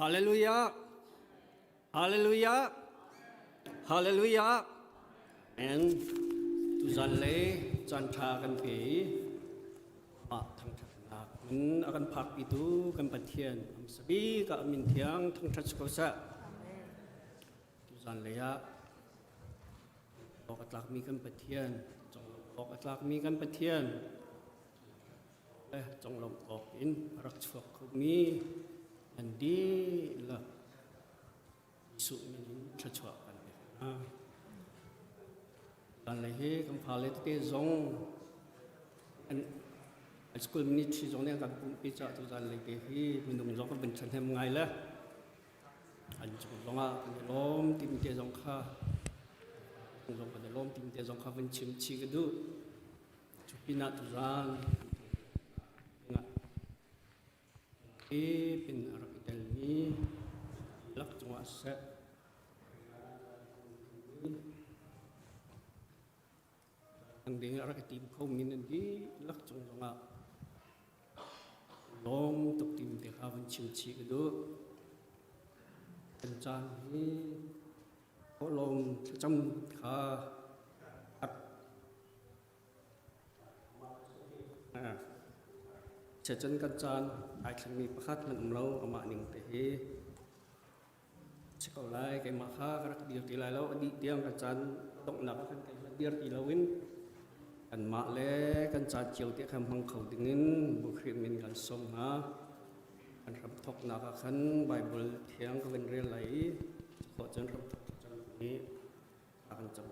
Hallelujah. Hallelujah. Hallelujah. And tuzan le caan ṭha kan pe i mah thangṭhatnak in a kan phakpitu kan Pathian hmasa bik ah a min thiang thangṭhat si ko seh. Tuzan lei ah awk a tlakmi kan Pathian, awk a tlakmi kan Pathian, le conglawmh awk in a rak chuak khomi an dihlak Jesuh min in thluachuah kan pek hna. Zanlei hi kan fale tete zong an school ministry zong nih an kan pumhpi caah tu zanlei te hi minung zong kan van ṭhahnem ngai le an cung zongah kan i lawm timi te zong kha zong kan i lawm timi te zong kha van chim chih ka duh. Cu pinah tuzaan hi pin a rak i telmi lak cungah siseh ang ding a rak i tim khomi nan dihlak cung zongah lawm tuk tim te kha van chim chih ka duh. Kan caan hi thawhlawm thlacam kha Cun kan caan ai thlengmi pakhat hmanh um lo amah ning te hi si ko lai keimah kha ka rak dir ti lai lo a dih tiang kan caan donghnak ah khan keimah dir ti loin kanmah le kan caan cio te kha hmang kho dingin Bu Khrih min kan sawm hna. Kan hram thawknak ah khan Baibal thiang ka van rel lai i khawh cun hram thawk cang hi a kan cam.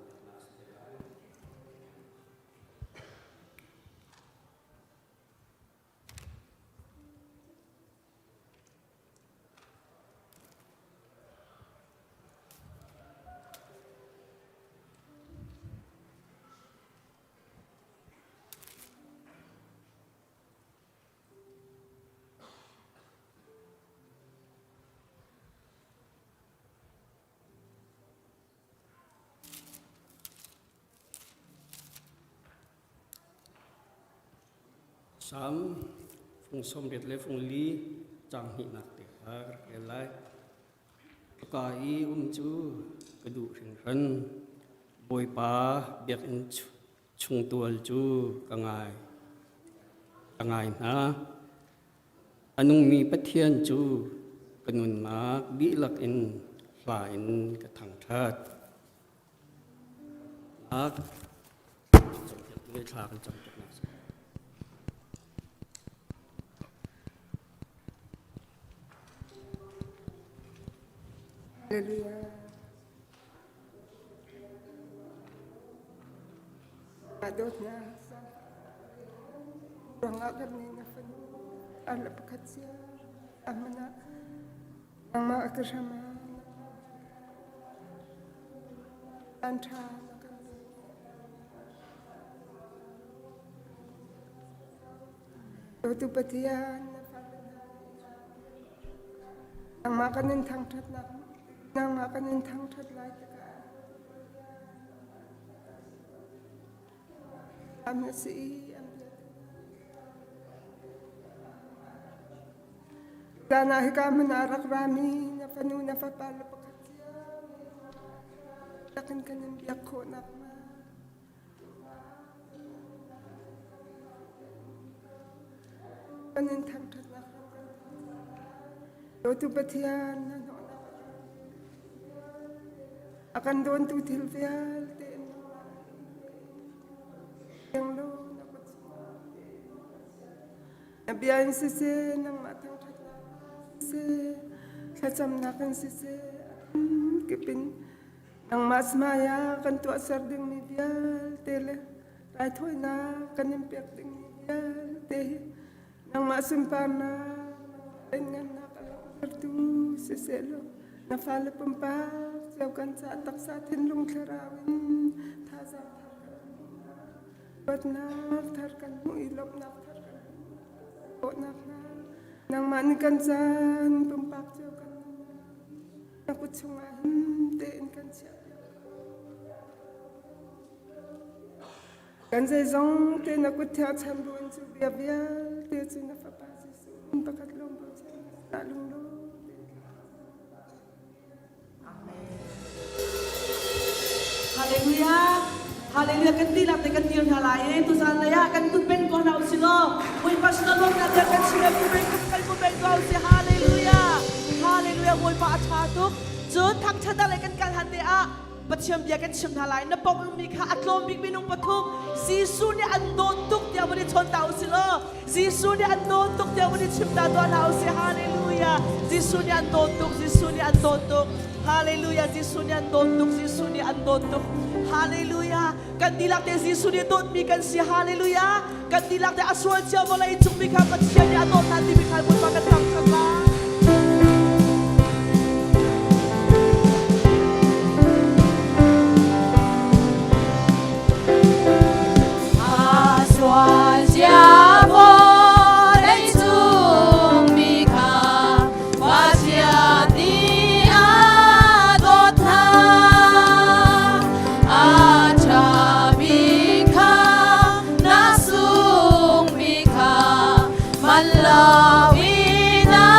Salm fung 80 le fung li caang hnihnak te kha ka rak rel lai. Ka i um cu ka duh hringhran. Bawipa biakinn chungtual cu ka ngai. Ka ngai hna. A nungmi Pathian cu ka nunnak dihlak in hla in ka thangṭhat. Nak thla kan cam piaknak si. Hallelujah. Dawtnak ruangah kan nih na fanu ala pakhat sia amana nangmah ka hrama an tha Dawtu Pathian nangmah kan in thangṭhatnak nangmah kan in thangṭhat lai tikah Am na si i an bia Zan ah hika hmun ah rak rami na fanu na fapa le pakhat cio takin kan in biak khawh nakhnga kan in thangṭhatnak Dawtu Pathian na hnawhnak a kan dawntu thil vialte in lo na kut na bia in siseh nangmah thangṭhatnak siseh thlacamnak in siseh kipin Nangmah smaya kan tuahser dingmi vialte le raithawinak kan in pek dingmi vialte hi nangmah sunparnak in ngannak a langhtertu siseh law na fale pumpak cio kan ca taksa thinlung thlarau in thazaang thar kan dawtnak thar kan hmuh i lawmhnak thar kan hmuh khawhnak hnga nangmah nih kan caan pumpak cio kan Na kut chungah him tein kan chiah. Kan zeizong te na kut thiang chan buin cu bia vialte cu na fapa Jesuh pakhat lawng bochan na lunglo. Hallelujah kan ti lak te kan dir hna lai i tuzan lei ah kan kut beng ko hna usih law Bawipa sinah lawmhnak bia kan chim i beng kan kut beng ko usih. Hallelujah. Hallelujah. Bawipa a ṭha tuk. Cun thangṭhatnak lei kan kal han te ah Pathian bia kan chim hna lai. Na pong mi kha a tlawm bik minung pathum Jesuh nih an dawt tuk tiah van i chawn ta usih law Jesuh nih an dawt tuk tiah van i chim ta tuah hna usih. Hallelujah. Jesuh nih an dawt tuk. Jesuh nih an dawt tuk. Hallelujah. Jesuh nih an dawt tuk. Jesuh nih an dawt tuk. Hallelujah. Kan dihlak te Jesuh nih dawtmi kan si. Hallelujah. Kan dihlak te a sual cia vawlei cung mi kha Pathian nih a dawt hna timi kha Bawipa kan thangṭhat lai. A sual cia vawlei cung mi kha Pathian nih a dawt hna. A ṭhami kha na sungmi kha man loin a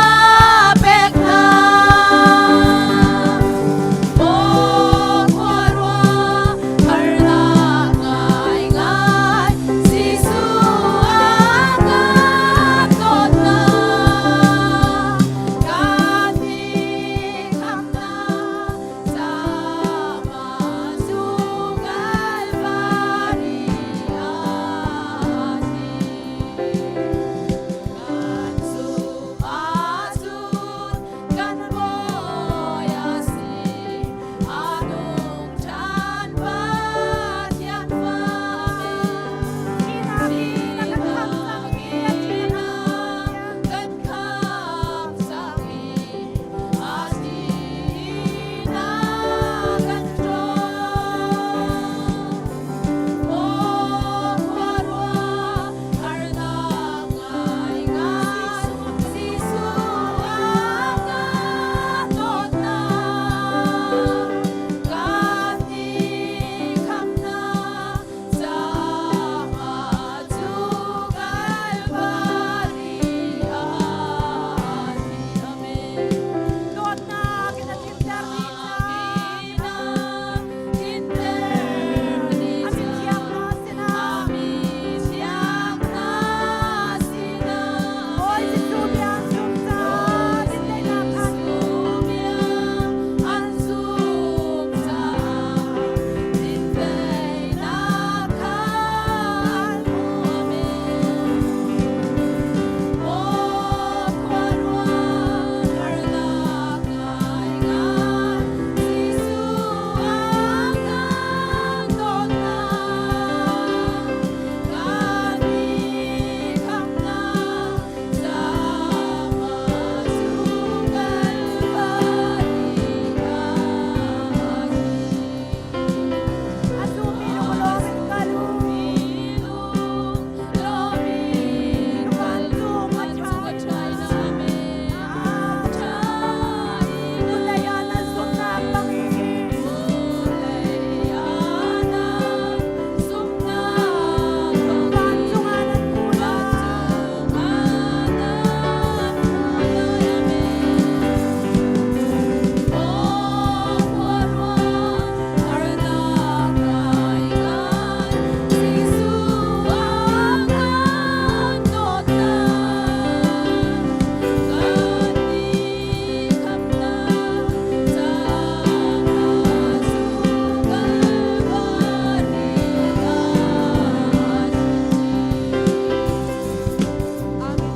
pek hna. Maw khuaruah harnak ngaingai Jesuh a kan dawtnak kan i khamnak caah cu Kalvari ah thi. Kan zumh ahcun kan Bawi a si, a nung ṭhan Pathian fa. Thihnak in a kan khamh cang i a sin a kan ṭawn. Maw khuaruah harnak ngaingai Jesuh a kan dawtnak kan i khamhnak caah cu Kalvari ah thi. Amen. Dawtnak in a tlinter dih hna. A mithiang hna sinah. Bawi Jesuh bia an zum caah dindaihnak an A zummi lunglawm in kal u. Vancung a ṭha Vulei ah nan zumhnak bangin vancung ah nan hmuh lai. Amen.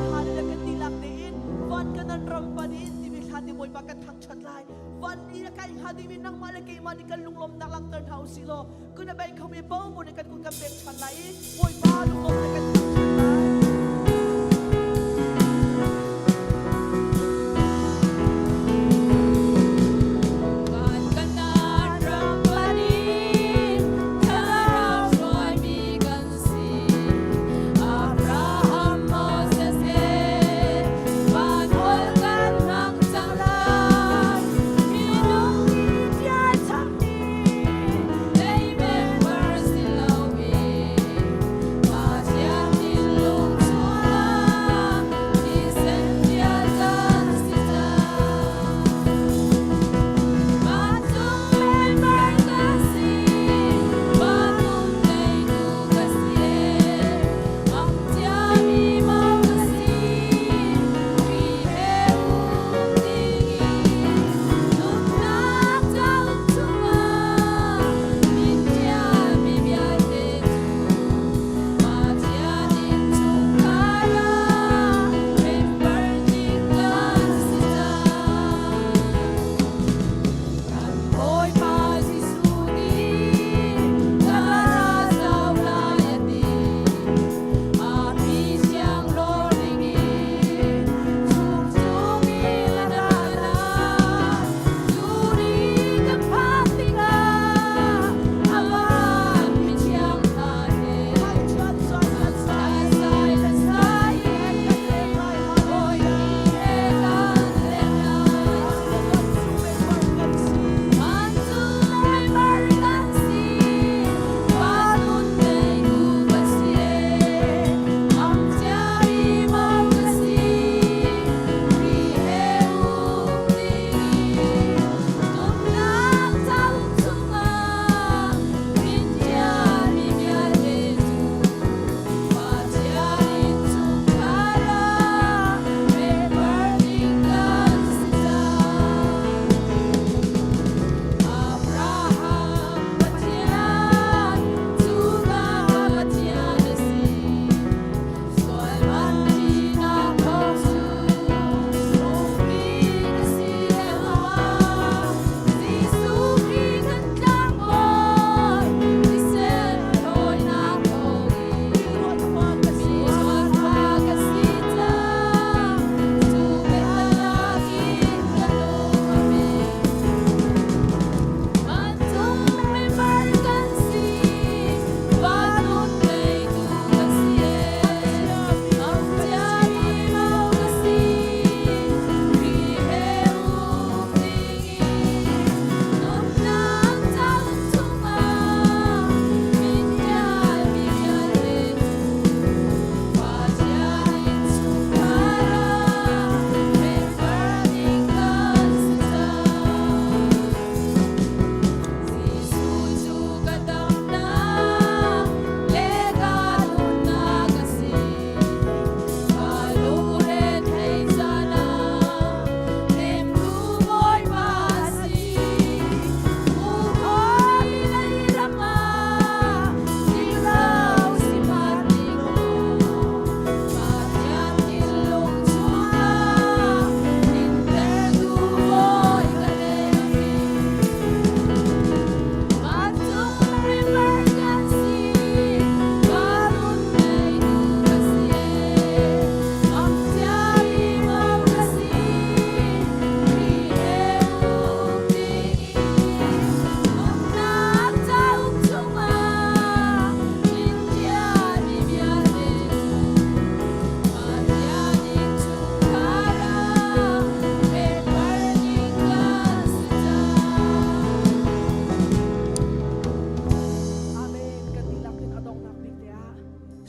Hallelujah. Kan dihlak tein van kanan ram panin timi thla ti Bawipa kan thangṭhat lai. Van i a kai hnga dingmi nangmah le keimah nih kan lunglawmhnak langhter hna usih law kun a bei khomi paoh nih kan kut kan pek ṭhan lai i Bawipa lunglawmhnak kan thangṭhat lai. Van kanan ram panin thlarau hruaimi kan si. Abraham, Moses he van holh kan hmang cang lai. Minung nih ṭial chapmi lei member si loin Pathian nih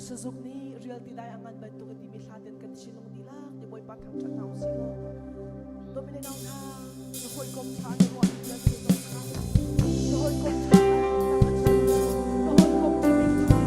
Sazuk nih rial ti dai a ngan bantuk a timi hla ten kan thinlung dihlak ti Bawipa thangṭhat hna usih law. Dawmi le nau hna, na hawikom ṭha na ruah mi vialte zong kha na hawikom ṭha na hawikom timi cu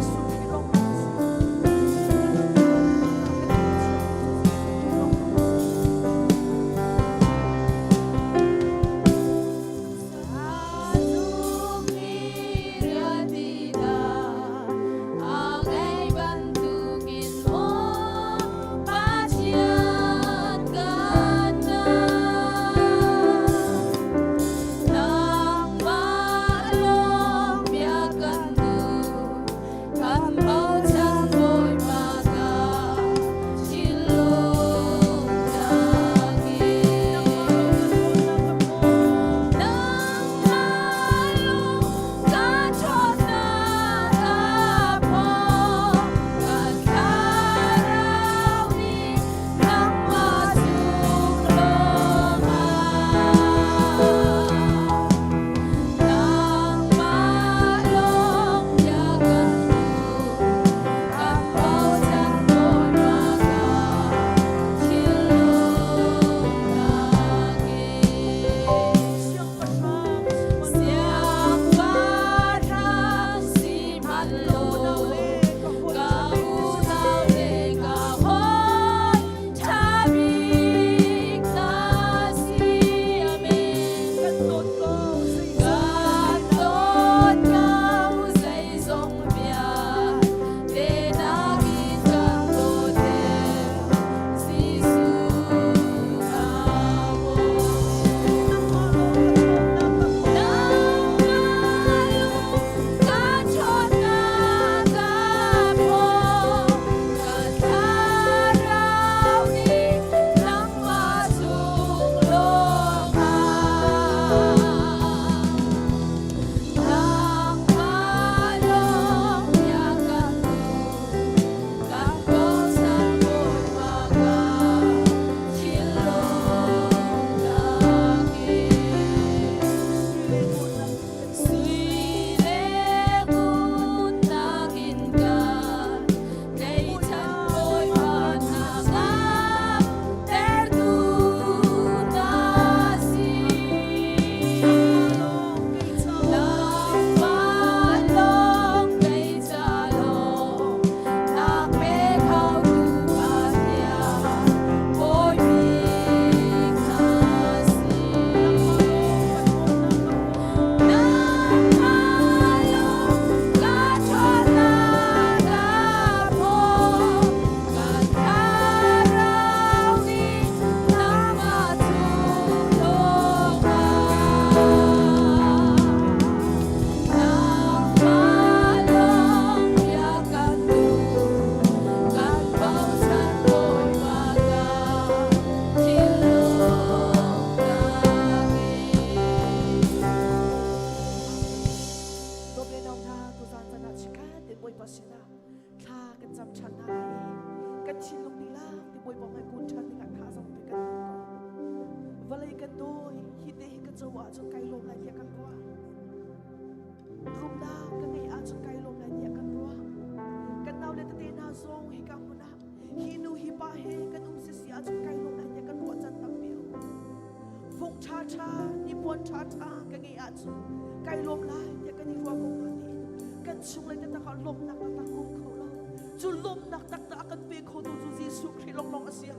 Jesuh Khrih lawng a si.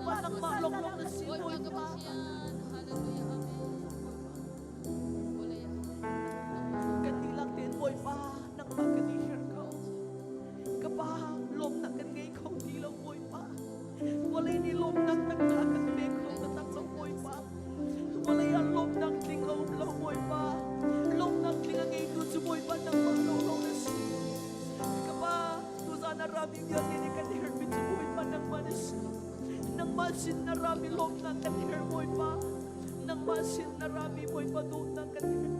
Bawipa nangmah lawnglawng na si Bawipa. Kan dihlak tein Bawipa nangmah kan i her ko. Ka pa lawmnak kan ngei kho ti lo Bawipa. Vawlei nih lawmnak taktak a kan pe kho taktak lo Bawipa. Vawlei ah lawmnak tling a um lo Bawipa. Lawmnak tling a ngeitu cu Bawipa nangmah lawnglawng na si. Ka pa, tuzan a rami vialte nih kan herhmi cu Bawipa nangmah na si. Nangmah sin na rami lawmnak kan herh Bawipa. Nangmah sin na rami Bawipa dawtnak kan herh.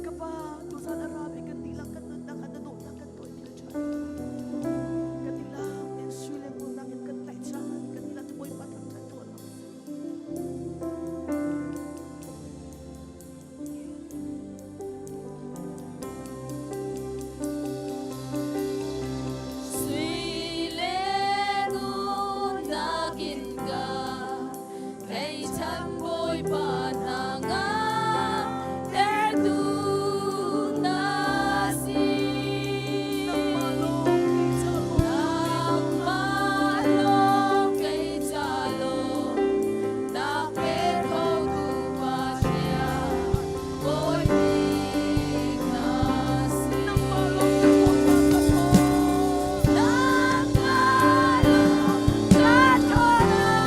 Ka pa, tuzan a rami kan dihlak kan nunnak ah na dawtnak kan tuah thil ṭha. Kan dihlak in sui le ngunnak in kan tlaihchan. Kan dihlak Bawipa thangṭhat tuah hna usih. Sui le ngun nakin ka tleichan Bawipa hna ngam tertu na si. Nangmah lawng kei ca Nangmah lawng kei ca lawng na pe khotu Pathian Bawi bik na si. Nangmah lawng ka ṭhawnnak ka ṭhawn. Nangmah lawng ka ṭhawnnak ka ṭhawn.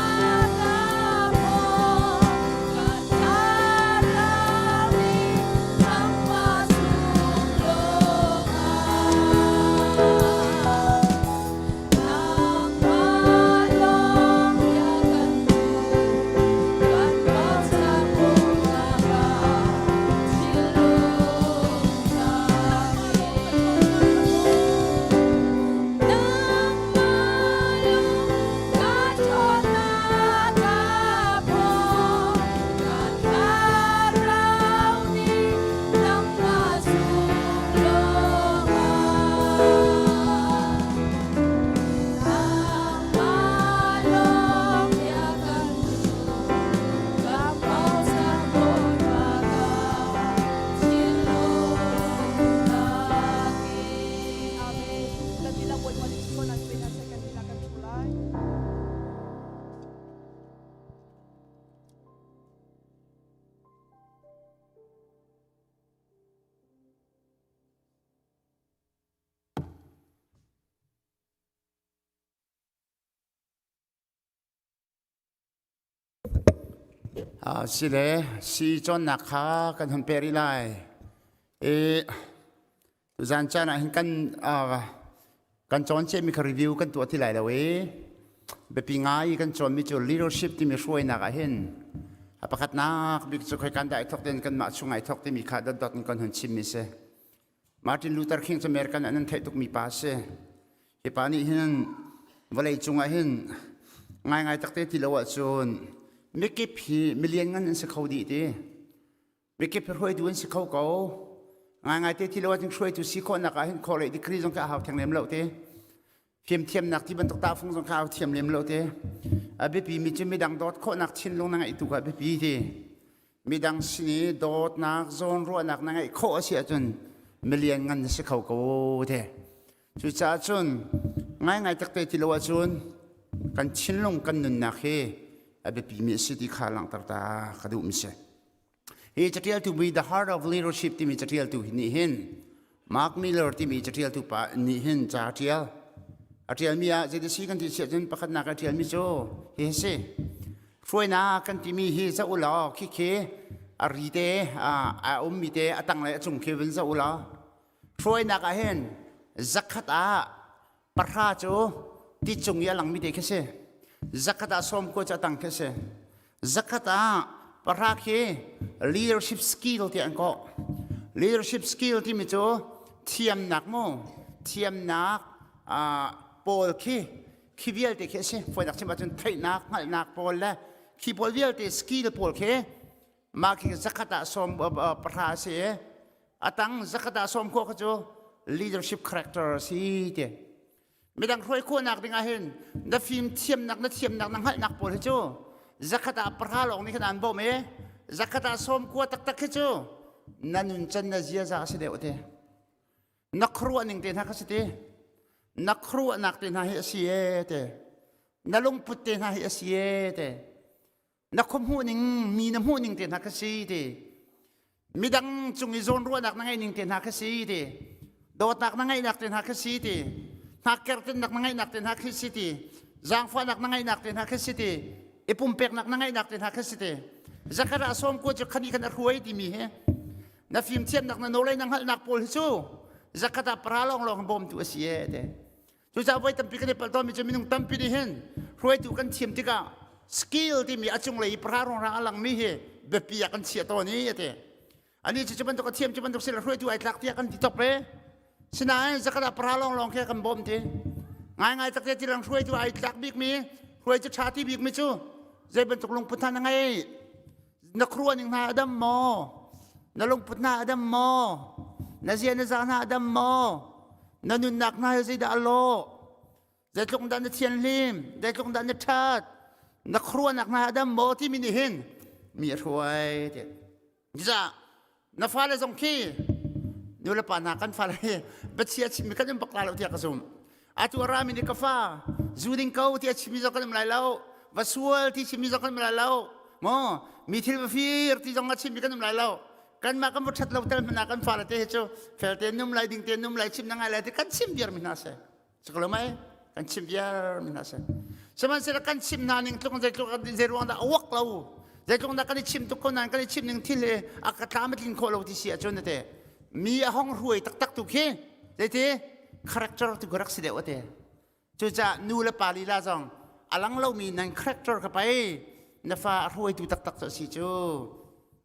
Ka thlarau nih nangmah sung lawngah. Nangmah lawng bia kan duh, kan bochan nak ah thinlung Nangmah lawng ka ṭhawnnak ka phaw, ka thlarau nih nangmah sung lawngah. Nangmah lawng bia kan duh, kan bochan Bawipa ka thinlung nakin. Amen. Kan dihlak Bawipa nih thluachuah pe hna seh kan dihlak kan ṭhu lai. Sile si cawnnak kha kan hun peh rih lai. I tuzan caan ah hin kan kan cawn ciami kha review kan tuah ti lai lo i biapi ngai kan cawnmi cu leadership timi hruainak ah hin a pakhatnak bik cu khoi kan dah i thawk ten kanmah chung ai thawk timi kha dotdot in kan hun chimmi si. Martin Luther King cu American an theih tukmi pa a si. Hi pa nih hin vawlei cungah hin ngaingai takte ti lo ahcun mikip hi milian ngan an si kho dih ti. Mikip hi hruaitu an si kho ko. Ngaingai te ti lo ahcun hruaitu si khawhnak ah hin khawh le degree zong kha a hau theng lem lo ti. Fimthiamnak ti bantuk tahfung zong kha a hau thiam lem lo ti. A biapi mi cu midang dawt khawhnak thinlung na ngeih tu kha a biapi ti. Midang sin i dawtnak zawnruahnak na ngeih khawh a si ahcun milian ngan na si kho ko te. Cucaah cun ngaingai takte ti lo ahcun kan thinlung kan nunnak hi a biapimi a si ti kha langhter ta ka duhmi si. Hi catialtu mi The Heart of Leadership timi catialtu hi nih hin Mark Miller timi catialtu pa nih hin ca a tial. A tialmi ah zeiti si kan ti si ahcun pakhatnak a tialmi cu hi a si. Hruainak kan timi hi zoh u law khikhi a ri te a ummi te a tang le a cung khi vun zoh u law hruainak ah hin zakhat ah pahra cu ti cung i a langmi te khi si zakhat ah sawm kua cu a tang khi si zakhat ah pahra khi leadership skill ti an kawh leadership skill timi cu thiamnak mu thiamnak pawl khi khi vialte khi a si fawinak chim ahcun theihnak hngalhnak pawl le khi pawl vialte skill pawl khi mah khi zakhat ah sawm pahra a si i a tang zakhat ah sawm khawh kha cu leadership character a si ti midang hruai khawhnak ding ah hin na fim thiamnak na thiamnak na hngalhnak pawl hi cu zakhat ah pahra lawng nih khan an bawm i zakhat ah sawm kua taktak khi cu na nuncan na ziaza a si deuh te na khuaruah ning te hna kha si ti na khuaruahnak te hna hi a si e te. Na lungput te hna hi a si e te. Na khua hmuh ning mi na hmuh ning te hna kha si ti. Midang cung i zawnruahnak na ngeih ning te hna kha si ti. Dawtnak na ngeihnak te hna kha si ti. Hnakertinnak na ngeihnak te hna khi si ti. Zaangfahnak na ngeihnak te hna kha si ti. I pumpeknak na ngeihnak te hna kha si ti. Zakhat ah sawm ko cu khani khan a hruai timi hi na fimthiamnak na nawlei na hngalhnak pawl hi cu zakhat ah para lawnglawng bawmtu a si e te. Cucaah voi tampi kan i palh tawnmi cu minung tampi nih hin hruaitu kan thiam tikah skill timi a cunglei i pahra ruanghrang a langmi hi biapi ah kan chiah tawn i a ti. Ani cu cu bantuk a thiam cu bantuk sila hruaitu ai tlak tiah kan ti top e. Sinain zakhat ah pahra lawnglawng khi kan bawm ti. Ngaingai tak te tilang hruaitu ai tlak bikmi hruaitu ṭha ti bikmi cu zei bantuk lungput hna na ngei na khuaruah ning hna a dam maw na lungput hna a dam maw na zia na za hna a dam maw na nunnak hna hi zeidah a lawh zeitluk dah na thianhlim zeitluk dah na ṭhat na khuaruahnak hna a dam maw timi nih hin mi a hruai ti Cucaah na fale zong khi nu le pa hna kan fale hi biachia chimmi kan um bak lai lo tiah ka zumh. Atu a rami nih ka fa zu ding ko ti a chimmi zong kan um lai lo. Va sual ti chimmi zong kan um lai lo. Maw mi thil va fir ti zong a chimmi kan um lai lo. Kanmah kan va ṭhat lo tel hmanh ah kan fale te hi cu fel tein num lai ding tein num lai chim na ngai lai ti kan chim viarmi hna si. Cu lo mei kan chim viar mi hna si. Sihmanhsehlaw kan chim hna ning tluk zeitluk zei ruang dah a uak lo zeitluk dah kan i chim tuk ko nain kan i chim ning thil hi a ka tlam a tlin khawh lo ti si ahcun te mi a hong hruai taktak tu khi zeiti character tu rak si deuh ate cucaah nu le pa lila zong a lang lomi nan character kha pei na fa a hruaitu taktak cu a si cu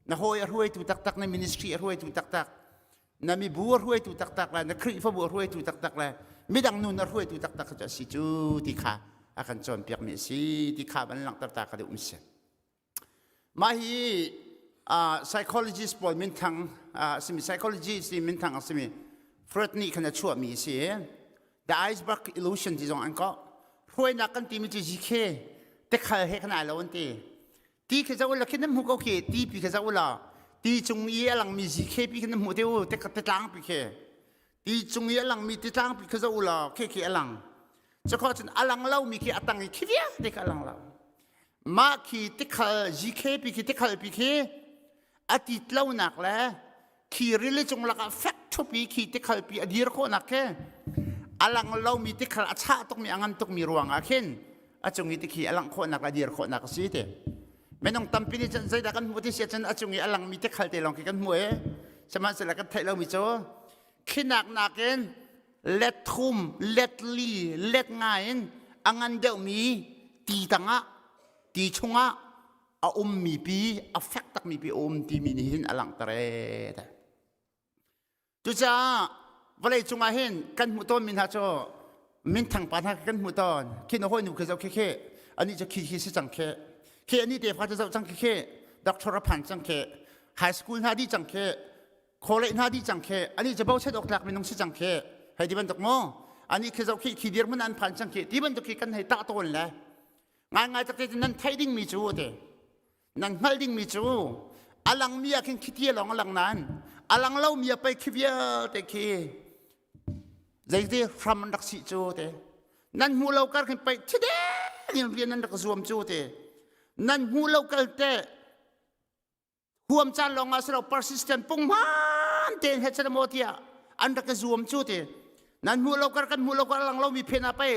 na hawi a hruaitu taktak na ministry a hruaitu taktak na mibu a hruaitu taktak le na Khrihfabu a hruaitu taktak le midang nun a hruaitu taktak cu a si cu ti kha a kan cawnpiakmi a si ti kha van langhter ta ka duh mi si. Mah hi uh, psychologist pawl minthang uh, simi psychologist ni minthang a simi Freud nih khan a chuahmi a si. The iceberg illusion ti zong an kawh. Hruainak kan timi cu GK tekhal he khan ai lo an ti. Ti khi zoh ula khi nan hmu ko khi ti pi khi zoh ula ti cung i a langmi GKP khi nan hmu te u te tlang pi khi ti cung i a langmi ti tlang pi khi zoh ula khi khi a lang cukho cun a lang lomi khi a tang i khi vialte khi a lang lo mah khi tikhal GKP khi tikhal pi khi a tit lonak le khi rili cung lakah fek ṭhup i khi tikhal pi a dir khawhnak khi a lang lomi tikhal a chah tukmi a ngan tukmi ruangah khin a cung i tikhi a langh khawhnak a dir khawhnak a si ti minung tampi nih cun zeidah kan hmuh ti si cun a cung i a langmi tikhal te lawng khi kan hmuh i sihmanhsehlaw kan theih lomi cu khinak nakin let thum let li let nga in a ngan deuhmi ti tangah ti chungah a ummi pi a fek takmi pi a um timi nih hin a langhter ee cucaah vawlei cungah hin kan hmuh tawnmi hna cu minthang pa hna kan hmuh tawn khi na hawinu khi zoh khi khi anih cu khi khi si cang khi khi anih tefa cu zoh cang khi khi doctor a phan cang khi high school hna dih cang khi college hna dih cang khi anih cu bochan awk tlak minung si cang khi hei ti bantuk mu anih khi zoh khi khi dirhmun an phan cang khi ti bantuk khi kan hei tah tawn le Ngaingai tak te nan theih dingmi cu te nan hngalh dingmi cu a langmi ah khin khiti lawng a lang nain a lang lomi ah pei khi vialte khi zeiti hram an rak sih cu te nan hmuh lo kar khin pei thideng in rian nan rak zuam cu te nan hmuh lo kal te huam caan lawng ah si lo persistent punghman tein he chan maw tiah an rak i zuam cu ti nan hmuh lo kar kan hmuh lo kar lang lo mi phen ah pei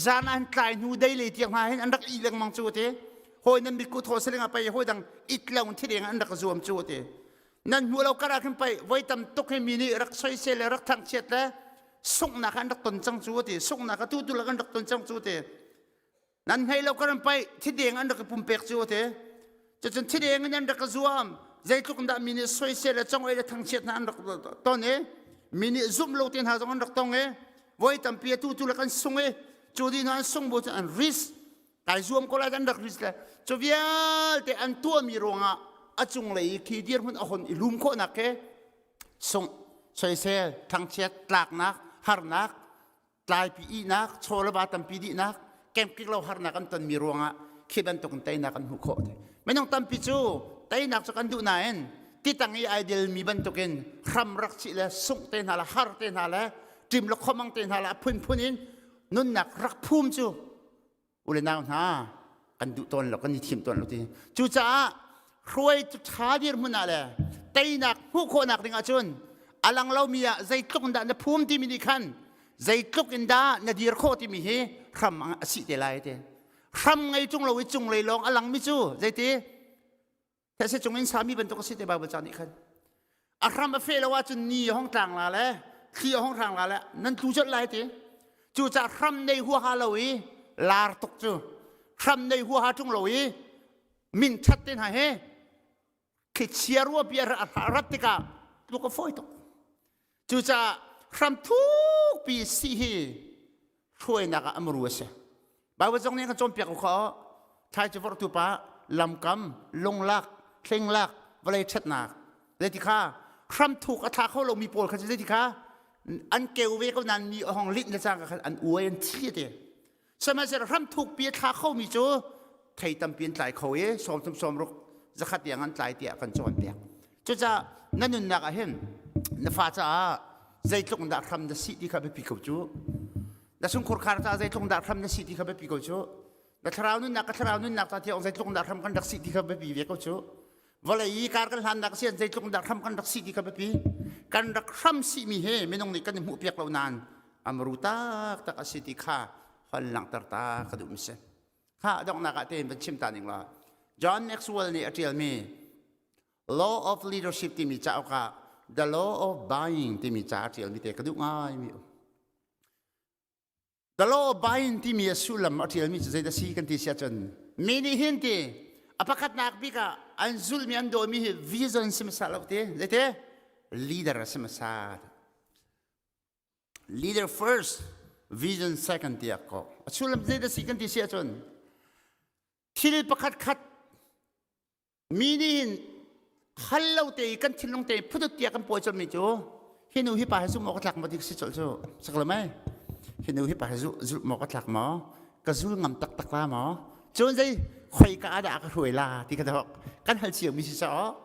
zan ah hin tlai hnu dei le tiang hna hin an rak i lengmang cu ti hawi nan mit ku thaw siling ah pei hawi dang it lo thideng an rak zuam cu ti nan hmuh lo kar ah khin pei voi tam tuk hi mi nih rak soisel le rak thangchiat le sunghnak an rak ton cang cu ti sunghnak atu tu an rak ton cang cu ti Nan hnei lo kan paih thideng an rak i pumpek cu te. Cucun thideng in an rak i zuam. Zeitluk dah mi nih soisel le congoi le thangchiat hna an rak ton i mi nih zumh lo te hna zong an rak tong i voi tampi atu tu le kan sung i cu di hna an sung bu cu an risk kai zuam ko lai an rak risk le cu vialte an tuahmi ruangah a cunglei i khi dirhmun a hon i lum khawhnak ke sungh soisel thangchiat tlaknak harnak tlaipi ihnak chaw le va tampi dihnak kemkik lo harnak an tonmi ruangah khi bantuk in teinak an hmuh khawh minung tampi cu teinak cu kan duh nain titang i ai delmi bantukin hram rak chih le sungh te hna le har te hna le ṭim le khomang te hna le a phunphun in nunnak rak phum cu. U le nau hna kan duh tawn lo kan i thim tawn lo ti. Cucaah hruaitu ṭha dirhmun ah le teinak hmuh khawhnak ding ahcun a lang lomi ah zeitluk in dah na phum timi nih khan zeitluk in dah na dir khawh timi hi hram a si te lai te. Hram ngei ṭung lo i cunglei lawng a langmi cu zeiti Thetse cung in sami bantuk a si te Bible ca nih khan. A hram a feh lo ahcun ni a hong tlang la le thli a hong hrang la le nan tlu colh lai ti. Cucaah hram nei huaha lo i lar tuk cu hram nei huaha ṭung lo i min ṭhat te hna he thlichia ruahpi a rat tikah tluk a fawi tuk. Cucaah hram thukpi si hi hruainak ah amru a si. Bible zong nih kan cawnpiak ko kha thlai cu vorhtu pa lamkam lunglak hlinglak vawlei ṭhatnak zeiti kha hramthuk a thla kho lomi pawl kha zeiti kha an keu ve ko nain mi a hong linh le cangka khan an uai an thi te sihmanhsehlaw hramthuk pi a thla khomi cu thei tampi an tlai kho i 30 sawmruk zakhat tiang an tlai tiah kan cawnpiak cucaah na nunnak ah hin na fa caah zeitluk dah hram na si ti kha biapi ko cu na chungkhur khar caah zeitluk dah hram na si ti kha biapi ko cu na thlarau nunnak ka thlarau nunnak ca tiang zeitluk dah hram kan rak si ti kha biapi ve ko cu vawlei i kar kan hlannak sian zeitluk dah hram kan rak si ti kha biapi kan rak hram simi he minung nih kan i hmuh piak lo nain amru tak tak a si ti kha hon langhter ta ka duh mi si kha donghnak ah tein van chim ta ning la John Maxwell nih a ṭialmi Law of Leadership timi cauk ah The Law of Buying timi ca a ṭialmi te ka duh ngai mi The Law of Buying timi a sullam a ṭialmi cu zeidah si kan ti si ahcun mi nih hin ti a pakhatnak bik ah an zulhmi an dawimi hi vision si hmasa lo ti zeite leader a si hmasa leader first vision second tiah ko a sullam zeidah si kan ti si ahcun thil pakhat khat Mi nih hin hal lo te i kan thinlung te phutut tiah kan pawi colhmi cu hi nu hi pa hi zumh awk a tlak maw ti si colh cu sak lo mei hi nu hi pa hi zulh maw ka tlak maw ka zul ngam taktak la maw cun zei khoi ka ah dah ka hruai la ti ka dok kan hal cio mi si caw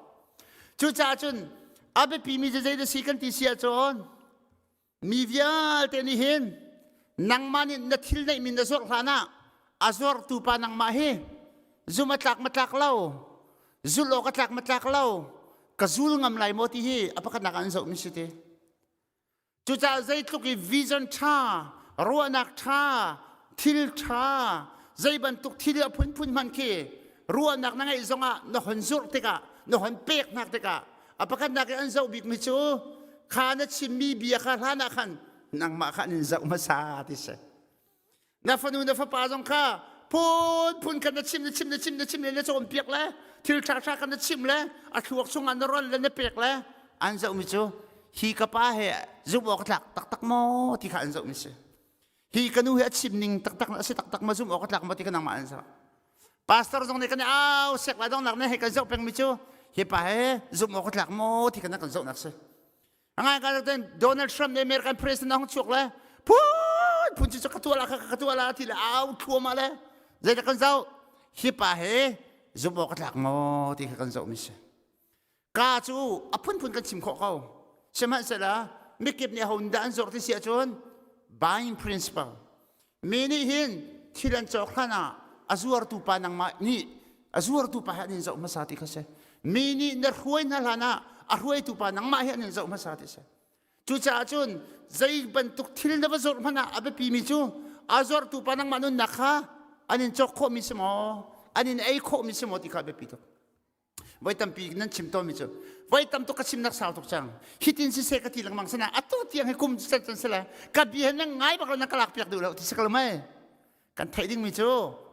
cucaah cun a biapi mi cu zei dah si kan ti si ahcun Mi vialte nih hin nangmah nih na thil neihmi na zuarh hlan ah a zuartu pa nangmah hi zum a tlak ma tlak lo zulh awk a tlak ma tlak lo ka zul ngam lai maw ti hi a pakhatnak ah an zohmi si ti. Cucaah zeitluk i vision ṭha, ruahnak ṭha, thil ṭha, zei bantuk thil a phunphun hmanh khi ruahnak na ngeih zongah na hon zurh tikah na hon pek hnak tikah a pakhatnak i an zoh bikmi cu kha na chimmi bia kha hlan ah khan nangmah kha an in zoh hmasa ti si na fanu na fapa zong kha phun phun khan na chim na chim na chim na chim le na cawnpiak le thil ṭha ṭha khan na chim le a thluak chungah na ron le na pek le an zohmi cu hi ka pa he zumh awk tlak taktak maw ti kha an zohmi si hi ka nu hi a chim ning taktak a si taktak ma zumh awk a tlak ma ti ka nangmah an zoh pastor zong nih kan au sek lai dong nak ne hei kan zoh peng mi cu hi pa he zumh awk a tlak maw ti kan kan zoh nak si angai ka ten Donald Trump nih American president hong chuak le phun phun cu ka tuah la ka ka tuah la ti le au thluam le zei kan zoh hi pa he zumh awk a tlak maw ti kha kan zoh mi si Ka cu a phunphun kan chim khawh ko. Sihmanhsehlaw mikip nih aho dah an zuar ti si ahcun buying principle. Mi nih hin thil an cawk hlan ah a zuartu pa nangmah nih a zuartu pa hi an in zoh hmasa ti kha si. Mi nih na hruai hna hlan ah a hruaitu pa nangmah hi an in zoh hmasa ti si. Cucaah cun zei bantuk thil na va zuarh hmanh ah a biapimi cu a zuartu pa nangmah nunnak kha an in cawk khawhmi si maw an in ei khawhmi si maw ti kha a biapi tuk. Voi tampi nan chim tawnmi cu voi tam tuk ka chimnak sau tuk cang. Hitin siseh ka ti lengmang sana atu tiang hi kum can can sile ka bia nan ngai bak lo na ka lak piak duh lo ti si ko mei. Kan theih dingmi cu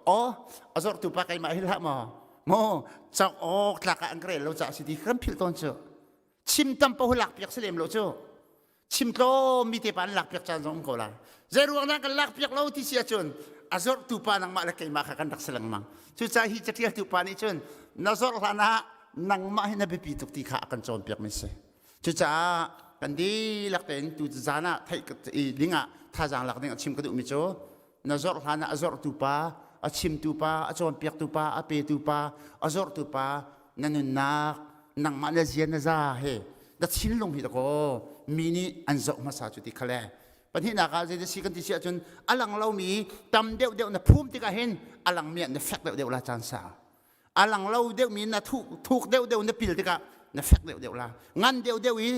aw a zortu pa keimah hi hlah maw maw cawk awk tlak ah an ka rel lo caah si ti kan philh tawn cu. Chim tam paoh lak piak si lem lo cu. Chim tlawm mi te pa an lak piak caan zong um ko lai. Zei ruang dah kan lak piak lo ti si ahcun a zorhtu pa nangmah le keimah kha kan rak si lengmang. Cucaah hi catialtu pa nih cun na zorh hlan ah nangmah hi na biapi tuk ti kha a kan cawnpiak mi si. Cucaah kan dihlak tein tu zan ah theih ding ah thazaang lak ding ah chim ka duhmi cu na zorh hlan ah a zorhtu pa, a chimtu pa, a cawnpiaktu pa, a petu pa, a zorhtu pa na nunnak nangmah na zia na za he na thinlung hi dakaw mi nih an zoh hmasa cu ti khale. Pahnihnak ah zei si kan ti si ahcun a lang lomi tam deuhdeuh na phum tikah hin a langmi ah na fek deuhdeuh la caan sau. A lang lo deuhmi na thuk deuhdeuh na pil tikah na fek deuhdeuh la. Ngan deuhdeuh i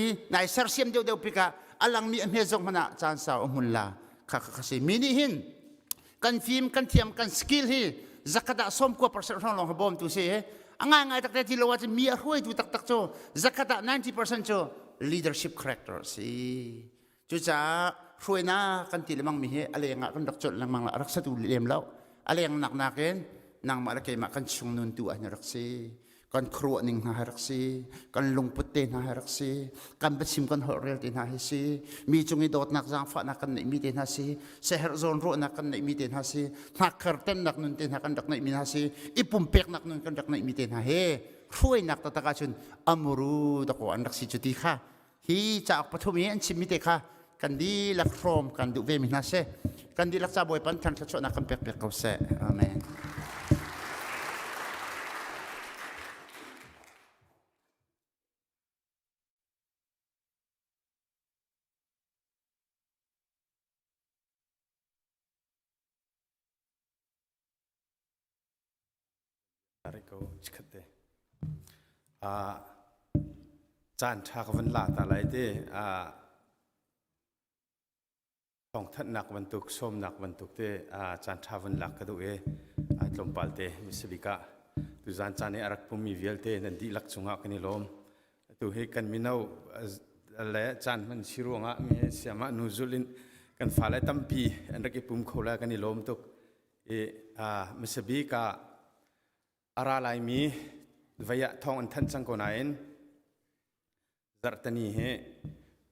i nai sersiam deuhdeuh pikah a langmi a hme zong hmanh ah caan sau a hmun la. Kha kha si. Mi nih hin kan fim kan thiam kan skill hi zakhat ah 90% hrawng lawng hi bawmtu si a ngai ngai takte ti lo ahcun mi a hruaitu taktak cu zakhat ah 90% cu leadership character si cucaah hruainak kan ti lengmang mi hi a leng ah kan rak colh lengmang la rak satu lem lo a leng nak nakin nangmah le keimah kan chung nun tu ah hin rak si kan khuaruah ning hna hi rak si kan lungput te hna hi rak si kan biachim kan holh rel te hna hi si mi cung i dawtnak zaangfahnak kan neihmi te hna si seherh zawn ruahnak kan neihmi te hna si hnakkar tennak nun te hna kan rak neihmi hna si i pumpeknak nun kan rak neihmi te hna he hruainak taktak ahcun amuru dakaw an rak si cu ti kha hi cauk pathum hi an chimmi te kha kan dihlak hrawm kan duh ve mi hna seh kan dihlak ca bawipa than thluachuahnak kan pek piak ko seh amen Ko chikhat te. Ah caan ṭha ka van la ta lai te. Ah thawngthanhnak bantuk sawmnak bantuk te ah caan ṭha van lak ka duh i ah tlawmpal te misabik ah tuzaan caan i a rak pummi vialte nan dihlak cungah kan i lawm. Atu hi kan mino le caan hman si ruangah mi siamah nu zulh in kan fale tampi an rak i pum kho le kan i lawm tuk. I hmasa bik ah a ra laimi vei ah thawng an thanh cang ko nain zarhteni hi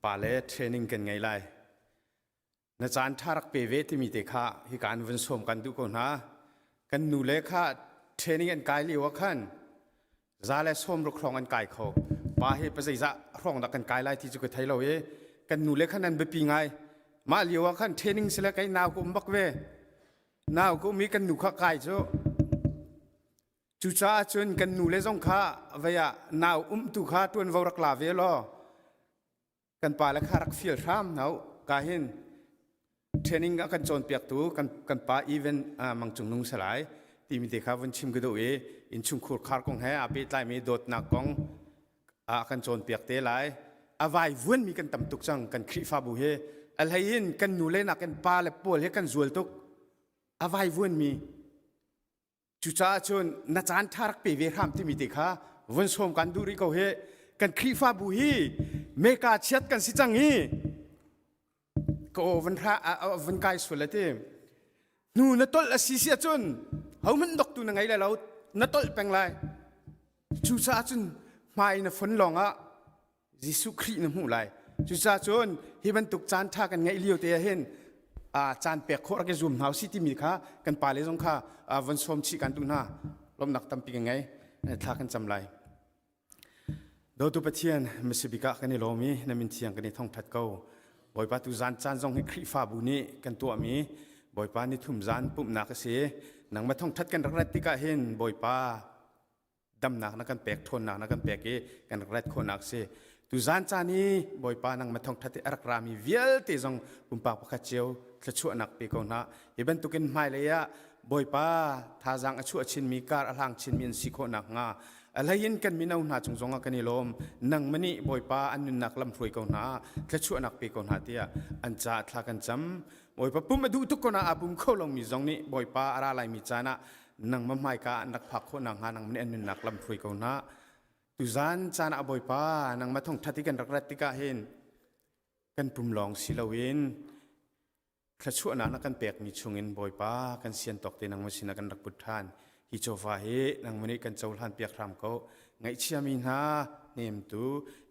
pale training kan ngei lai. Na caan ṭha rak pe ve timi te kha hika an vun sawm kan duh ko hna. Kan nule kha training an kai lio ah khan za le sawm ruk hrawng an kai kho. Pa hi pazeizah hrawng dah kan kai lai ti cu ka thei lo i kan nule khan an biapi ngai. Mah lio ah khan training sile kei nau ka um bak ve. Nau ka um i kan nu kha kai cu cucaah cun kan nule zong kha vei ah nau umtu kha ṭuanvo rak la ve law kan pale kha rak fial hram hna u ka hin training a kan cawnpiaktu kan kan pa even mang cung nung salai timi te kha vun chim ka duh i innchungkhur khar kong he aa pehtlaimi dawtnak kong a kan cawnpiak te lai a vai vuanmi kan tam tuk cang kan Khrihfabu hi a hlei in kan nu le nak in pa le pawl hi kan zual tuk a vai vuanmi Cucaah cun na caan ṭha rak pe ve hram timi te kha vun sawm kan duh rih ko hi. Kan Khrihfabu hi meka chiat kan si cang i ka aw vun hra vun kai sual a ti. Hnu na tolh a si si ahcun hohmanh doktu na ngei lai lo na tolh peng lai. Cucaah cun hmai na fon lawngah Jesuh Khrih na hmuh lai. Cucaah cun hi bantuk caan ṭha kan ngeih lio te ah hin caan pek khawh rak i zuam hna usih timi kha kan pale zong kha von sawm chih kan duh hna. Lawmhnak tampi kan ngei. Thla kan cam lai. Dawtu Pathian, misibik ah kan i lawm i na min thiang kan i thongṭhat ko. Bawipa tu zan caan zong hi Khrihfabu nih kan tuahmi Bawipa ni thum zan pumhnak a si. Nangmah thongṭhat kan rak rat tikah hin Bawipa damnak na kan pek ṭhawnnak na kan pek i kan rak rat khawhnak si tuzan caan i bawipa nang ma thawngṭhat i a rak rami vialte zong pumpak pakhat cio thluachuahnak pe ko hna hi bantukin hmailei ah bawipa thazaang a chuah chinmi kar a hlang chinmi an si khawhnak hnga a hlei in kan mino hna cung zongah kan i lawm nang mani bawipa an nunnak lam hruai ko hna thluachuahnak pe ko hna tiah an caah thla kan cam bawipa pum a duh tuk ko na aa pum kho lomi zong nih bawipa a ra laimi caan ah nangmah hmaika an rak phak khawh nakhnga nangmah nih an nunnak lam hruai ko hna. Tuzan caan ah Bawipa nangmah thawngṭhat i kan rak rat tikah hin kan pum lawng si loin thluachuahnak na kan pekmi chungin Bawipa kan sian tawk te nangmah sinah kan rak put ṭhan. Hi chawva hi nangmah nih kan cohlan piak hram ko. Ngaihchiami hna hnemtu,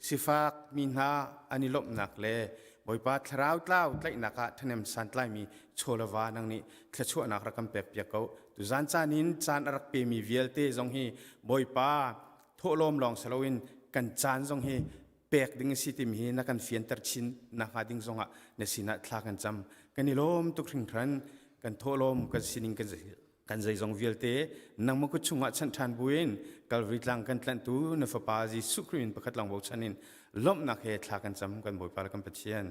sifak mi hna an i lawmhnak le Bawipa thlarau tlau tlaihnak ah ṭhahnem santlaimi chaw le va nang nih thluachuahnak rak kan pek piak ko. Tuzan caan in caan a rak pemi vialte zong hi Bawipa thawhlawm lawng si loin kan caan zong hi pek ding a si timi hi na kan fianter chin nakhnga ding zongah na sinah thla kan cam. Kan i lawm tuk hringhran. Kan thawhlawm kan sining kan kan zeizong vialte nangmah kut chungah chanh ṭhan buin Kalvari tlang kan tlanhtu na fapa Jesuh Khrih min pakhat lawng bochan in lawmhnak he thla kan cam kan Bawipa le kan Pathian.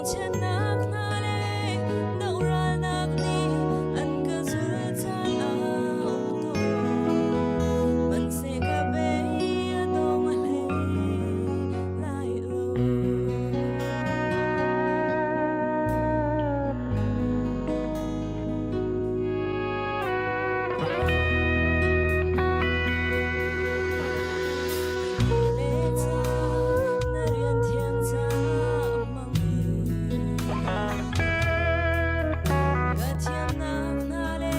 Thangchiatnak hna le dohralnak nih an ka zulh caan a um tawn. Hmanhseh ka bei a dong hlei lai lo. Na rian thiang ca mang Ka thiamnak hna le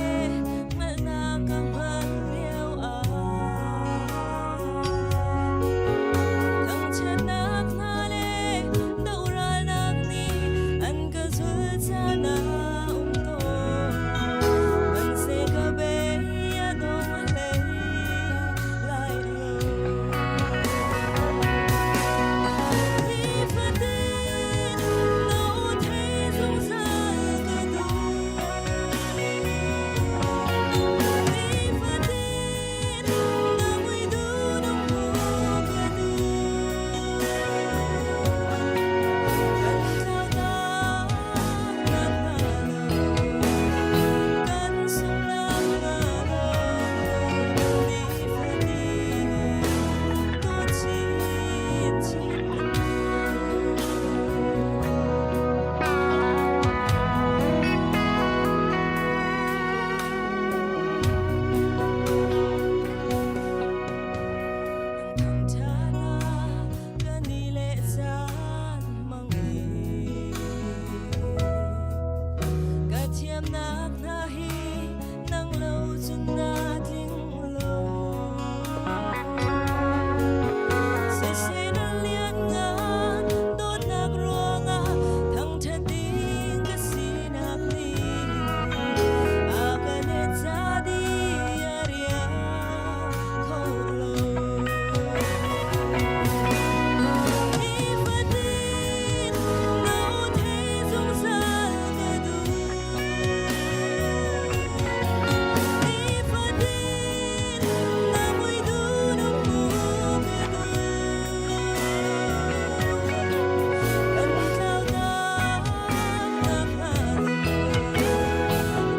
hngalhnak ka hman lio ah Thangchiatnak hna le dohralnak nih an ka zulh caan a um tawn. Hmanhseh ka bei a dong hlei lai lo. Nifatin no thei zungzal ka duh. Nifatin na mui duh nung hmu ka duh. Kan tlaunak na hnga lo, kan sungnak na lo. Nifatin dawt chinchin ka duh. Thangṭhatnak kan i le caan mang i ka thiamnak hna hi nang lo cun na tling lo. Siseh na lianngan dawtnak ruangah thangṭhat ding ka sinak nih a ka let ca dih a riam kho lo. Nifatin no thei zungzal ka duh. Nifatin na mui duh na hmu ka duh. Kan tlaunak na hnga lo,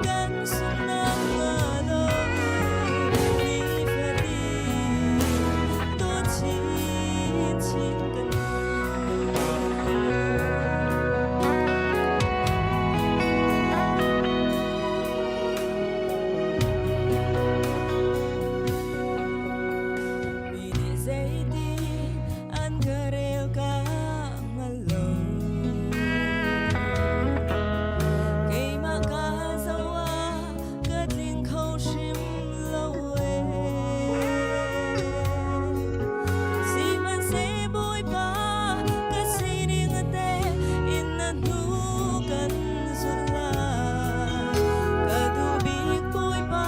kan sunghnak hnga lo. Nifatin dawt chinchin kan duh. Mi nih zeitin an ka rel ka hngal lo. Keimah ka zoh ah ka tling kho hrim lo ee. Sihmanhseh Bawipa ka sining te in na hnu kan zulh lai. Ka duh bik Bawipa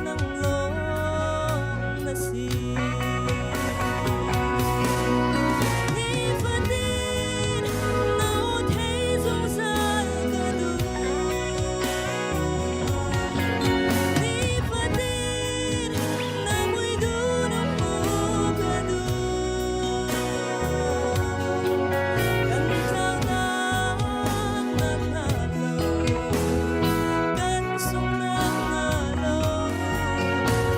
nang lawng na si. Nifatin no thei zungzal ka duh. Nifatin na mui duh na hmu ka duh. Kan tlaunak na hnga lo, kan sunghnak hnga lo.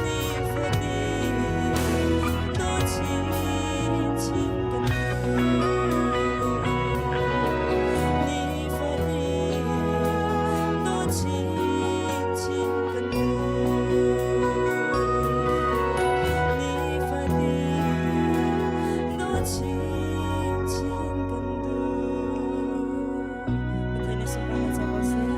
Nifatin dawt chinchin kan duh. Nifatin dawt chinchin kan duh. Nifatin dawt chinchin kan duh. Pathian nih sunparnak co ko seh.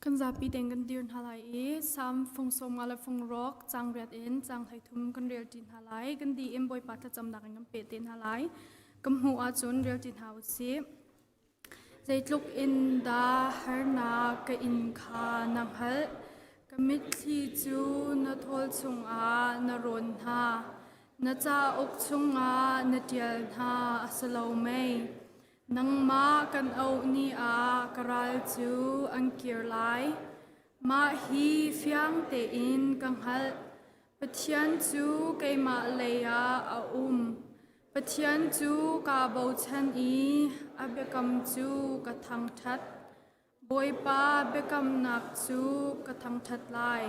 Kan zapi tein kan dir hna lai i Salm fung 50 le fung rawk caang riat in caang 13 kan rel ṭi hna lai. Kan dih in Bawipa thlacamnak in kan peh te hna lai. Kan hmuh ahcun rel ṭi hna u sih. Zeitluk in dah harnak ka in kha na hngalh. Ka mitthli cu na thawl chungah na rawn hna. Na cauk chungah na ṭial hna a si lo mei? Nangmah kan auh ni ah ka ral cu an kir lai. Mah hi fiang tein ka hngalh. Pathian cu keimah lei ah a um. Pathian cu kaa bochan i a biakam cu ka thangṭhat. Bawipa biakamnak cu ka thangṭhat lai.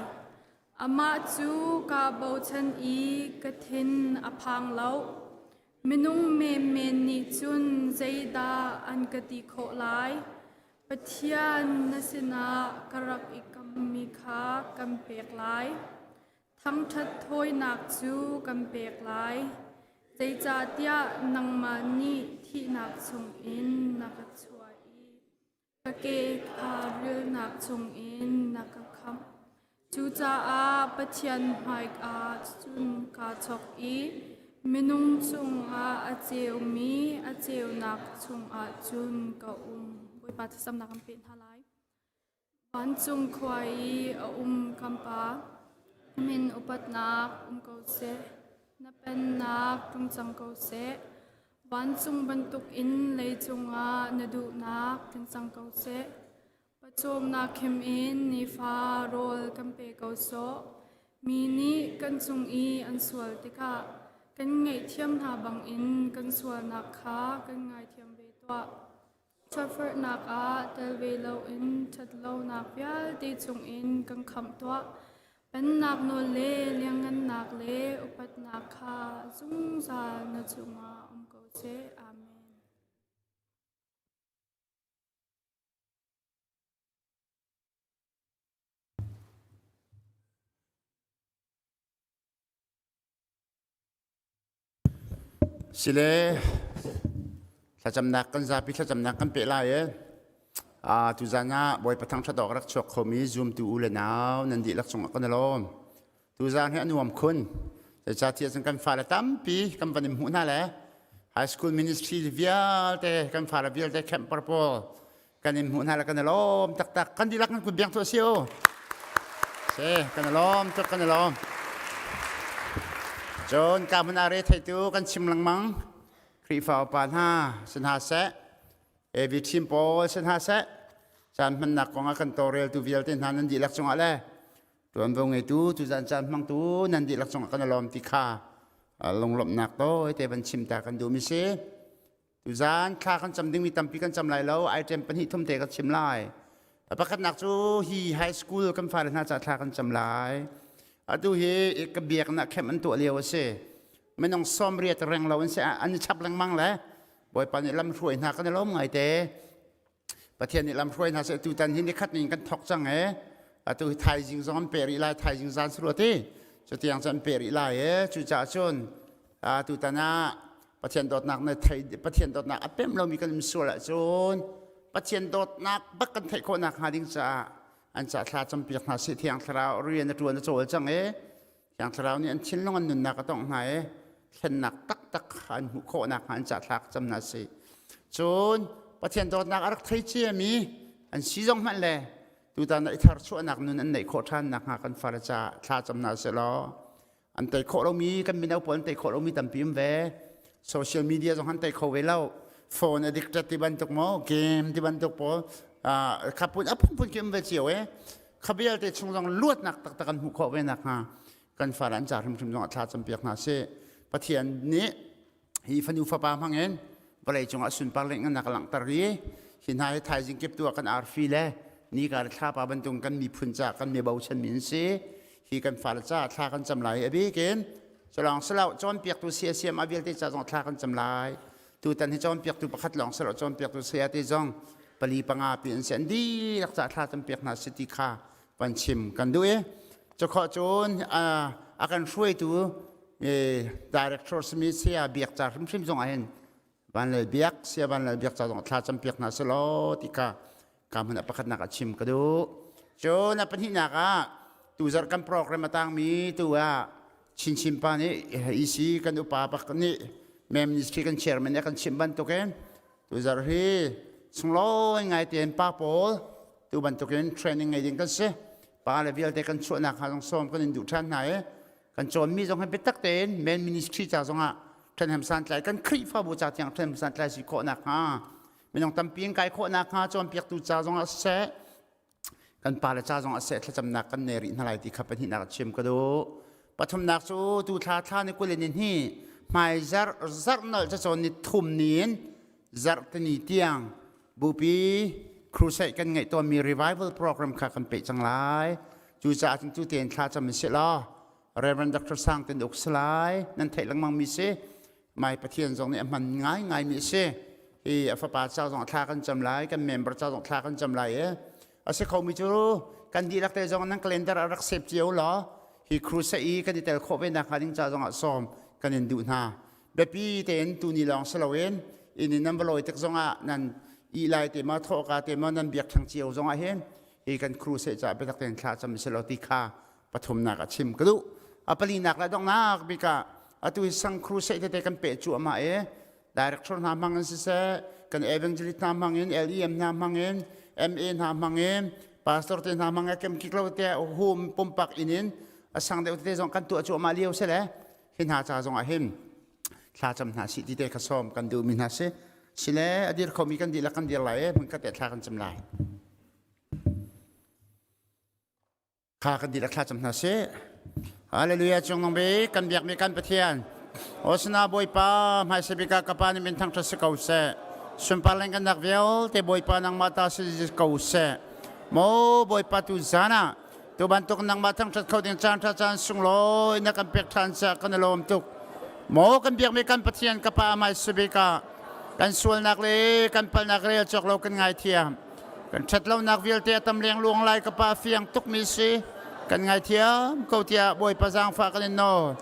Amah cu kaa bochan i ka thin a phang lo. Minung menmen nih cun zeidah an ka ti khawh lai? Pathian na sinah ka rak i kammi kha kan pek lai. Thangṭhat thawinak cu kan pek lai. Zeicahtiah nangmah nih thihnak chungin na ka chuah i ka ke kha rilnak chungin na ka khamh. Cucaah Pathian hmaikah cun kaa chok i minung cungah a ceumi a ceunak chungah cun ka um. Bawipa thlacamnak kan peh hna lai. Vancung khua i a um kan Pa, min upatnak um ko seh. Na pennak tlung cang ko seh. Vancung bantukin leicung ah na duhnak tling cang ko seh. Pawcawmnak khim in nifa rawl kan pe ko sawh. Mi nih kan cung i an sual tikah kan ngaihthiam hna bangin kan sualnak kha kan ngaithiam ve tuah. Ṭhatferhnak ah tel ve loin ṭhatlonak vialte chungin kan khamh tuah. Pennak nawl le lianhngannak le upatnak kha zungzal na cungah um ko seh. Amen. Sile thlacamnak kan zapi thlacamnak kan peh lai e. Ah tuzan ah Bawipa thangṭhat awk rak chuak khomi zumtu u le nau nan dihlak cungah kan i lawm. Tuzan hi a nuam khun. Zeicahtiah cun kan fale tampi kan van in hmuh hna le high school ministry vialte kan fale vialte camper pawl kan in hmuh hna le kan i lawm taktak. Kan dihlak kan kut biang tu a si o. Si, kan i lawm tuk kan i lawm. Cun ka hmun ah re theitu kan chim lengmang. Khrihfa upa hna si hna seh, AV team pawl si hna seh, caan hmannak kong ah kan tawlreltu vialte hna nan dihlak cungah le Tuanvo ngeitu tuzan caan hmangtu nan dihlak cungah kan i lawm ti kha lunglawmhnak tawite van chim ta kan duhmi si. Tuzan thla kan cam dingmi tampi kan cam lai lo, item pahnih thum te ka chim lai. Pakhatnak cu hi high school kan fale hna ca thla kan cam lai. Atu hi ka biaknak camp an tuah lio a si. Minung 80 reng lo an si an i chap lengmang le Bawipa nih lam hruai hna kan i lawm ngai te. Pathian nih lamhruai hna seh tutan hi nikhat ning kan thok cang e atu hi thaizing zong an peh rih lai thaizing zan si rua ti cutiang cu an peh rih lai e cucaah cun tutan ah Pathian dawtnak na thei Pathian dawtnak a pem lomi kan um sual ahcun Pathian dawtnak bak kan theih khawh nak hnga ding caah an ca thla campiak hna sih thiang thlarau rian a ṭuan a cawl cang e Thiang Thlarau nih an thinlung an nunnak a tongh hna i thlennak taktak an hmuh khawh nakhnga an ca thlak cam hna si. Cun Pathian dawtnak a rak thei ciami an si zong hmanh le tutan ah i tharchuahnak nun an neih khawh ṭhan nakhnga kan fale caah thla cam hna seh law an tei khawh lomi kan mino pawl an tei khawh lomi tampi um ve. Social media zong an tei kho ve lo. Phone addicted ti bantuk maw, game ti bantuk pawl kha phun a phunphun khi um ve cio e. Kha vialte chung zong luatnak taktak an hmuh khawh ve nakhnga kan fale an ca hrimhrim zong ah thla campiak hna sih. Pathian nih hi fanu fapa hmangin vawlei cungah sunpar lengngannak a langhter i hi hna hi thaizing kip tu ah kan arfi le nika le thlapa bantuk kan miphun caah kan mi bochanmi an si. Hi kan fale caah thla kan cam lai i a bikin culawng silo cawnpiaktu CSCM a vialte ca zong thla kan cam lai. Tutan hi cawnpiaktu pakhat lawng silo cawnpiaktu saya te zong pali panga pi an si an dihlak ca thla campiak hna si ti kha van chim kan duh i cukhawh cun a kan hruaitu director simi saya biak ca hrimhrim zong ah hin van lal biak sia van lal biak ca zong thla campiak hna selaw ti kha ka hmun ah pakhatnak ah chim ka duh cun a pahnihnak ah tuzarh kan program a tangmi tu ah Chinchin pa nih EC kan upa bak nih mem ministry kan chairman nih a kan chimh bantukin tuzarh hi sunglawi ngai tein pa pawl tu bantukin training ngei ding kan si pa le vialte kan chuahnak hnga zong sawm kan in duh ṭhan hna i kan cawnmi zong hi biatak tein main ministry ca zongah ṭhahnem santlai kan Khrihfabu ca tiang ṭhahnem santlai si khawh nakhnga. Minung tampi in kai khawh nakhnga cawnpiaktu ca zong ah siseh, kan pale ca zong ah siseh thlacamnak kan nei rih hna lai ti kha pahnihnak ah chim ka duh. Pathumnak cu tu thla thla ni 20 ni hnih hmai zarh zarh nolh cacawn ni thum ni in zarh tani tiang bupi crusade kan ngeih tawnmi revival program kha kan peh cang lai. Cucaah cun cu tein thla cam in si law Reverend Dr. Sang ten uk si lai nan theih lengmang mi si. Mai Pathian zong nih a hman ngaingai mi a si. Hi a fapa ca zong thla kan cam lai, kan member ca zong thla kan cam lai i a si khomi cu kan dihlak te zong nan calendar ah rak save cio law hi crusade i kan i tel khawh ve nak hnga ding ca zong ah sawm kan in duh hna. Biapi tein tuni lawng si loin inn in nan va lawi tik zong ah nan i lai te ma thawhka te ma nan biak thang cio zong ah hin hi kan crusade ca biatak tein thla cam si lo ti kha pathumnak a chim ka duh. A palinak le donghnak bik ah atu hi sang crusade tete kan peh cuahmah i director hna hmang in siseh kan evangelist hna hmang in LEM hna hmang in MA hna hmang in pastor te hna hmang in kem kik lo te hum pumpak in in a sang deuh tete zong kan tuah cuahmah lio si le hi hna ca zong ah hin thla cam hna si ti te kha sawm kan duh mi hna si sile a dir khomi kan dihlak kan dir lai e hmun khat te thla kan cam lai. Kha kan dihlak thlacam hna sih. Hallelujah cung nung bik kan biakmi kan Pathian. Osana Bawipa hmaisa bik ah ka pa nih min thangṭhat si ko seh. Sunpar leng kan nak vialte Bawipa nangmah ta si ko seh. Maw Bawipa tu zan ah tu bantuk nangmah thangṭhat kho ding caan ṭha caan sunglawi na kan pek ṭhan caah kan i lawm tuk. Maw kan biakmi kan Pathian ka pa hmaisa bik ah kan sualnak le kan palnak rel cawk lo kan ngaithiam. Kan ṭhatlonak vialte a tam lengluang lai ka pa fiang tukmi si. Kan ngaithiam ko tiah Bawipa zaangfah kan in nawl.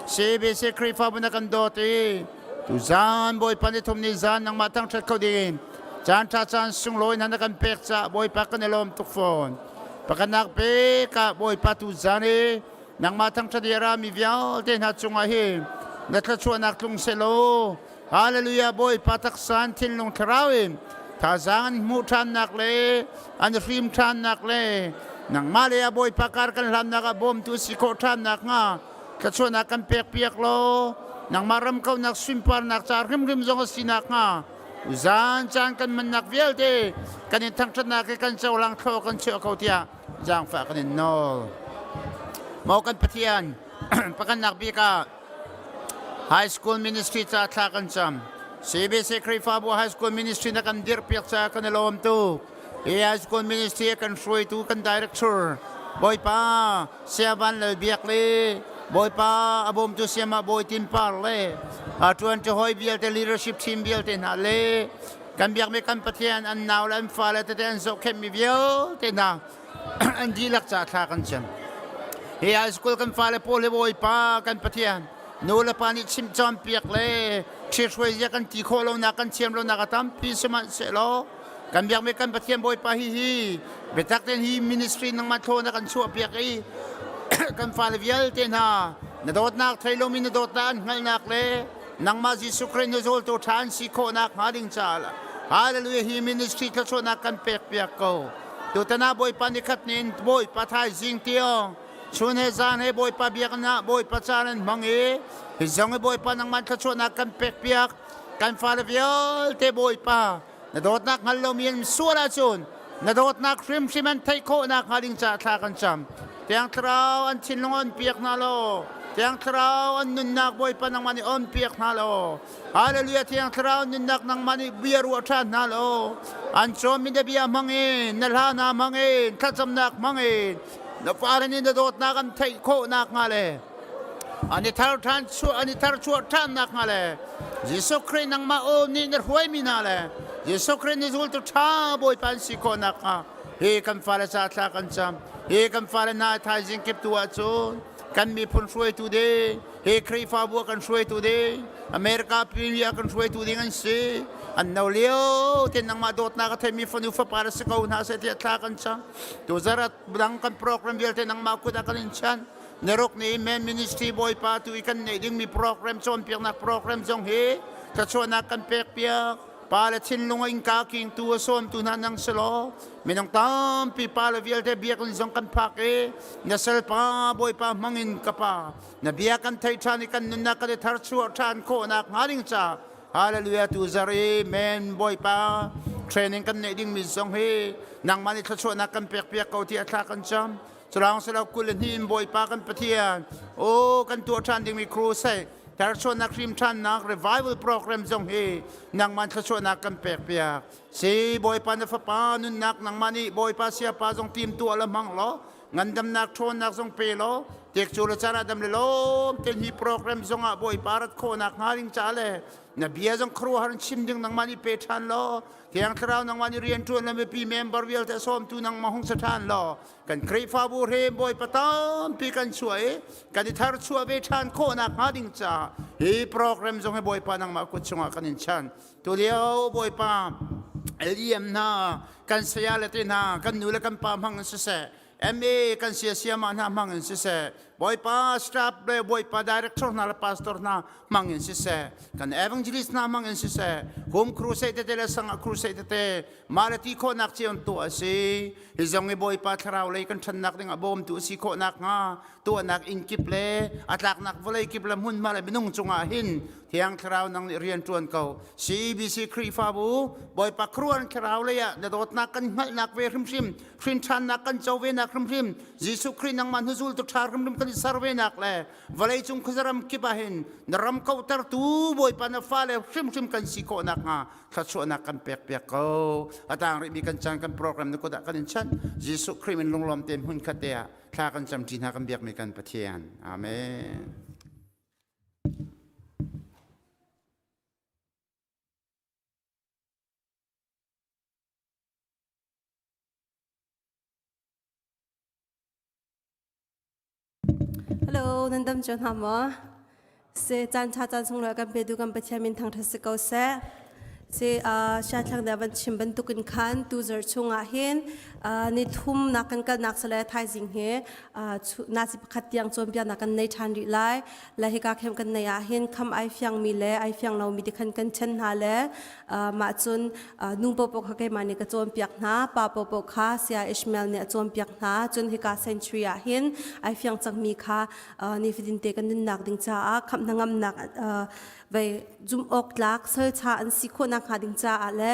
CBC Khrihfabu na kan dawt i tuzaan Bawipa ni thum ni zaan nangmah thangṭhat kho dingin caan ṭha caan sunglawi hna na kan pek caah Bawipa kan i lawm tuk fawn. Pakhatnak pek ah Bawipa tuzaan i nangmah thangṭhat i a rami vialte hna cungah hi na thluachuahnak tlung sehlaw Hallelujah Bawipa taksa in thinlung thlarau in thazaang an hmuh ṭhannak le an hrim ṭhannak le nangmah le a Bawipa kar kan hlannak ah bawmtu si khawh ṭhannak hnga thluachuahnak kan pek piak law nangmah ram kaunak sunparnak ca hrimhrim zong a si nakhnga zan caan kan mannak vialte kan in thangṭhatnak he kan cohlang thlaw kan chiah ko tiah zaangfah kan in nawl. Maw kan Pathian pakhatnak bik ah High School Ministry ca thla kan cam. CBC Khrihfabu High School Ministry na kan dirhpiak caah kan i lawm tuk. Hi High School Ministry a kan hruaitu kan director Bawipa Saya Van Lal Biak le Bawipa a bawmtu Sayama Bawi Tin Par le a ṭuanṭi hawi vialte leadership team vialte hna le kan biakmi kan Pathian an nau le an fale tete an zohkhenhmi vialte hna an dihlak ca thla kan cam. Hi high school kan fale pawl hi Bawipa kan Pathian nu le pa nih chimh cawnpiak le ṭhithruai zia kan ti khawh lonak kan thiam lonak a tampi sihmanhsehlaw kan biakmi kan Pathian Bawipa hi hi biatak tein hi ministry nangmah thlaw na kan chuahpiak i kan fale vialte hna na dawtnak thei lomi na dawtnak an hngalhnak le nangmah Jesuh Christ na zultu ṭha an si khawhnak hnga ding caah Hallelujah hi ministry thluachuahnak kan pekpiak ko. Tutan ah Bawipa nikhat ni in Bawipa thaizing tiang chun he zan he Bawipa biakinn ah Bawipa caan an hmang i hi zong i Bawipa nangmah thluachuahnak kan pekpiak kan fale vialte Bawipa na dawtnak hngal lomi an sual ahcun na dawtnak hrimhrim an theih khawhnak hnga ding caah thla kan cam Tiang Thlarau an thinlung on piak hna law Tiang Thlarau an nunnak Bawipa nangmah nih on piak hna law Hallelujah Thiang Thlarau nunnak nangmah nih bia ruah ṭhan hna law an cawmmi na bia hmang in na hla hna hmang in thlacamnak hmang in na fale nih na dawtnak an theih khawh nakhnga le an i thar ṭhan chuah an i thar chuah ṭhan nakhnga le Jesuh Khrih nangmah aw nih na hruaimi hna le Jesuh Khrih na zultu ṭha Bawipa an si khawh nakhnga hi kan fale ca thla kan cam hi kan fale hna thaizing kip tu ahcun kan miphun hruaitu ding hi Khrihfabu a kan hruaitu ding America premier kan hruaitu ding an si an no lio ten nangmah dawtnak a theimi fanu fapa na si ko hna seh tiah thla kan cam tu zarat dang kan program vialte nangmah kut ah kan in chan naruk ni men ministry bawipa tu i kan neih dingmi program cawnpiaknak program zong hi thluachuahnak kan pek piak Pa le thinlung a innka kingtu a sawmtu hna nang si law minung tampi pa le vialte biakinn zong kan phak i na salpa Bawipa hmangin ka pa na bia kan theih ṭhan i kan nunnak kan i tharchuah ṭhan khawhnak hnga ding ca. Hallelujah tu zar i men Bawipa training kan neih dingmi zong hi nangmah nih thluachuahnak kan pek piak ko ti a thla kan cam. Culawng silo kul le hnih in Bawipa kan Pathian o kan tuah ṭhan dingmi crusade tharchuahnak hrim ṭhannak revival program zong hi nangmah thluachuahnak kan pek piak. Si Bawipa na fapa nunnak nangmah nih Bawipa siapa zong tim tuah la hmang law ngandamnak ṭhawnnak zong pe law tek cu le caan ah dam le lawm te hi program zong ah Bawipa rat khawhnak hnga ding ca le na bia zong khuaruahhar in chim ding nangmah nih pe ṭhan law Thiang Thlarau nangmah nih rian ṭuan le mipi member vialte sawmtu nangmah hung sa ṭhan law kan Khrihfabu hre Bawipa tampi kan chuah i kan i thar chuah ve ṭhan khawhnak hnga ding caah hi program zong hi Bawipa nangmah kut chungah kan in chan. Tulio Bawipa LEM hna kan saya le te hna kan nu le kan pa hmang in siseh MA kan sia siama hna hmang in siseh Bawipa staff le Bawipa director hna le pastor hna hmang in siseh kan evangelist hna hmang in siseh home crusade tete le sangah crusade tete mah le ti khawhnak cio tuah a si hi zong i Bawipa thlarau lei kan ṭhannak ding ah bawmtu a si khawhnak hnga tuahnak inn kip le a tlaknak vawlei kip le hmunhma le minung cungah hin Thiang Thlarau nang nih rian ṭuan ko. CBC Khrihfabu Bawipa khuaruahhar Thlarau lei ah na dawtnak kan hngalhnak ve hrimhrim, hrinṭhannak kan co venak hrimhrim, Jesuh Khrih nangmah hnuzultu ṭha hrimhrim kan i ser venak le vawleicung khuazaram kip ah hin na ram kauhtertu Bawipa na fale hrimhrim kan si khawh nakhnga thluachuahnak kan pekpiak ko. A tang rihmi kan caan kan program na kut ah kan in chanh. Jesuh Khrih min lunglawm tein hmunkhat te ah thla kan camṭi hna kan biakmi kan Pathian. Amen. Hello, nan dam cio hna maw? Se caan ṭha caan sunglawi kan petu kan Pathian min thangṭhat si ko seh. Se Sha Thlang van chim bantukin khan tu zarh chungah hin ni thum nak kan kalnak sale thaizing hi nazi pakhat tiang cawnpiaknak kan nei ṭhan rih lai. Le hika khem kan nei ah hin kham ai fiang mi le ai fiang lo mi ti khan kan chen hna le mah cun nu popo kha keimah nih ka cawnpiak hna pa popo kha Sia Ishmael nih a cawnpiak hna cun hika century ah hin ai fiang cangmi kha nifatin te kan nunnak ding caah khamh hnangamnak vei zum awk tlak salcha an si khawh nak hnga ding caah le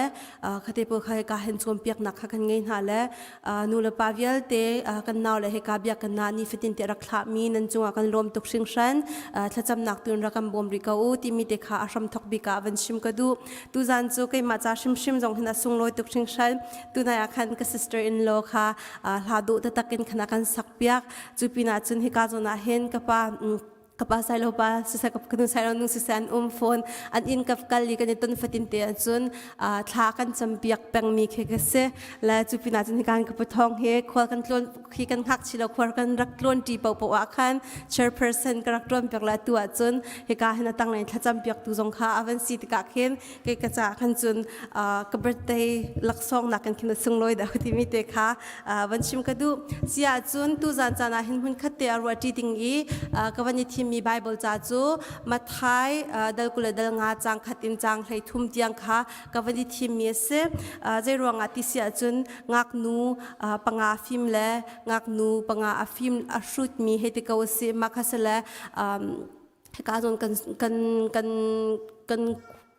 khate pawl kha hika hen cawnpiaknak kha kan ngei hna le nu le pa vialte kan nau le hika biak kan na nifatin te rak thlah mi nan cungah kan lawm tuk hringhran thlacamnak tun rak kan bawm rih ko u timi te kha a hram thok bik ah van chim ka duh tuzan cu keimah ca hrimhrim zong hin a sunglawi tuk hringhran tunai ah khan ka sister in law kha hla duh taktak in khana kan sak piak cu pinah cun hika zawn ah hin ka pa ka pa sai lo pa siseh ka nu sai lo nu siseh an um fawn an inn ka kal i kan i ton fatin te ahcun thla kan campiak pengmi khi ka si le cu pinah cun hikan ka pathong hi khual kan tlawn khi kan hngak chi lo khual kan rak tlawn ṭi paohpaoh ah khan chairperson ka rak ṭuan piak le atu ahcun hika hin a tanglei thlacam piak tu zong kha a van si tikah khin kei ka ca khan cun ka birthday laksawng nak kan khin a sunglawi deuh timi te kha van chim ka duh si ahcun tuzan caan ah hin hmun khat te a ruahṭi ding i ka van i thimmi Bible ca cu Matthai dal 20 le dal nga cang khat in cang hlei thum tiang kha ka van i thimmi a si zei ruangah ti si ahcun ngaknu panga fim le ngaknu panga a fim a hrutmi hei ti ko a si mah kha si le hika zawn kan kan kan kan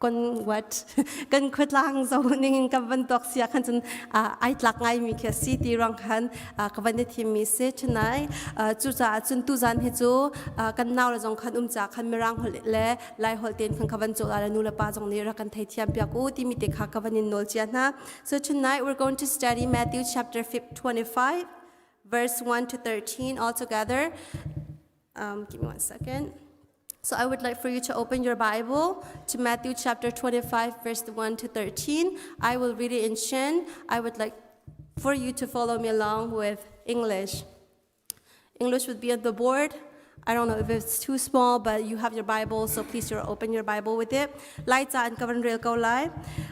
kan what kan khuatlang zo ning in kan van tuak sia khan cun ai tlak ngai mi khi si ti ruang khan ka van i thim mi si chunai cu caah cun tu zan hi cu kan nau le zong khan um ca khan mirang holh le lai holh ten khan ka van caw la nu le pa zong nih rak kan thei thiam piak u timi te kha ka van in nawl cia hna so tonight we're going to study Matthew chapter 25 verse 1 to 13 all together Um, give me one second. So I would like for you to open your Bible to Matthew chapter 25, verse 1 to 13. I will read it in Chin. I would like for you to follow me along with English. English would be on the board. I don't know if it's too small, but you have your Bible, so please open your Bible with it. Lai ca an ka van rel ko lai.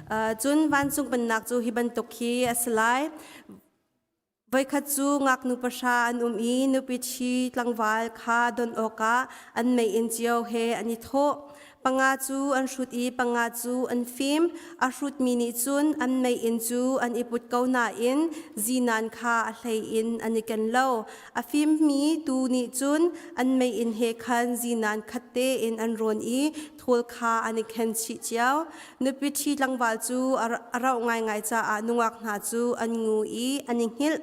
Uh, cun vancung pennak cu hi bantuk hi a si lai. Voikhat cu ngaknu pahra an um i nupi ṭhi tlangval kha don awkah an meiinn cio he an i thawh. Panga cu an hrut i panga cu an fim. A hrutmi nih cun an meiinn cu an i put ko nain zinan kha a hlei in an i ken lo. A fimmi tu nih cun an meiinn he khan zinan khat tein an rawn i thawl kha an i khen chih cio. Nupi ṭhi tlangval cu a rauh ngaingai caah nungak hna cu an ngu i an i hngilh.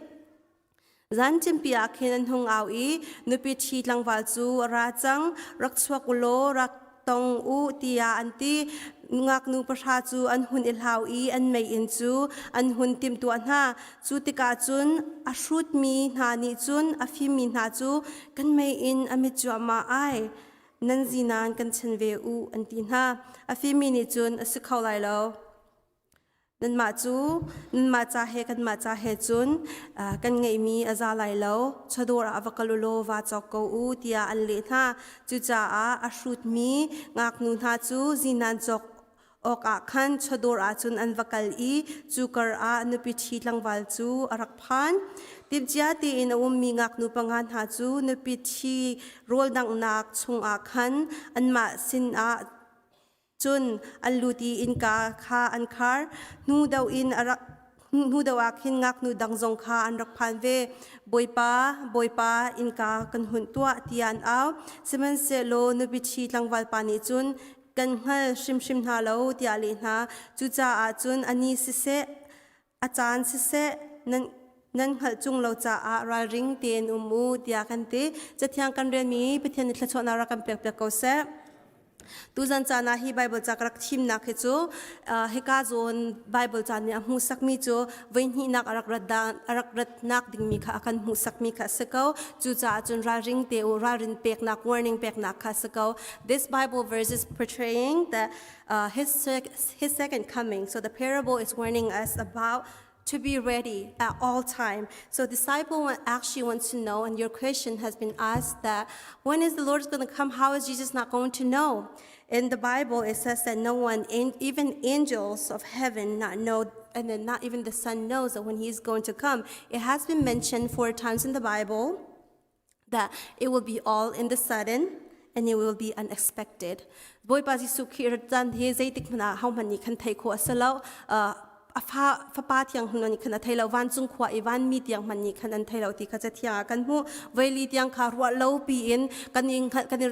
Zanṭimpi ah khin an hung au i nupi ṭhi tlangval cu a ra cang, rak chuak u law rak tong u tiah an ti. Ngaknu pahra cu an hun i hlau i an meiinn cu an hun timhtuah hna. Cu tikah cun a hrutmi hna nih cun a fimmi hna cu kan meiinn a mit cuahmah ai. Nan zinan kan chen ve u an ti hna. A fimmi nih cun a si kho lai lo. Nanmah cu nanmah ca he kanmah ca he cun kan ngeihmi a za lai lo. Chawdawr ah va kal u law vaa cawk ko u tiah an leh hna. Cucaah a hrutmi ngaknu hna cu zinan cawk awkah khan chawdawr ah cun an va kal i cu kar ah nupi ṭhi tlangval cu a rak phan. Timhcia tein a ummi ngaknu panga hna cu nupi ṭhi rawl danghnak chungah khan anmah sinah Cun an lut i innka kha an khar. Hnu deuh in a rak hnu deuh ah khin ngaknu dang zong kha an rak phan ve. Bawipa, Bawipa, innka kan hunh tuah, tiah an au. Sihmanhsehlaw nupi ṭhi tlangval pa nih cun, kan hngal hrimhrim hna lo, tiah a leh hna. Cucaah cun a ni siseh, a caan siseh, nan nan hngalh chung lo caah ralring tein um u tiah kan ti. Cathiang kan relmi Pathian nih thluachuahnak rak kan pek piak ko seh. Tuzan caan ah hi Bible ca ka rak thimnak hi cu hika zawn Bible ca nih a hmuhsakmi cu voihnihnak a rak rat a rak ratnak dingmi kha a kan hmuhsakmi kha a si ko. Cucaah cun ralring te u ralrin peknak warning peknak kha a si ko. This Bible verse is portraying the uh, his, his second coming. So the parable is warning us about to be ready at all time. So disciple actually wants to know, and your question has been asked that when is the Lord going to come? How is Jesus not going to know? In the Bible, it says that no one, even angels of heaven, not know, and then not even the Son knows that when He's going to come. It has been mentioned four times in the Bible that it will be all in the sudden and it will be unexpected. Bawipa Jesuh Khrih rat caan hi zeitik hmanh ah hohmanh nih khan thei khawh a si lo. A fa fapa thiang hmanh nih khan a thei lo vancung khua i vanmi tiang hmanh nih khan an thei lo ti kha cathiang ah kan hmuh. Voili tiang kha ruah lo piin kan i kan i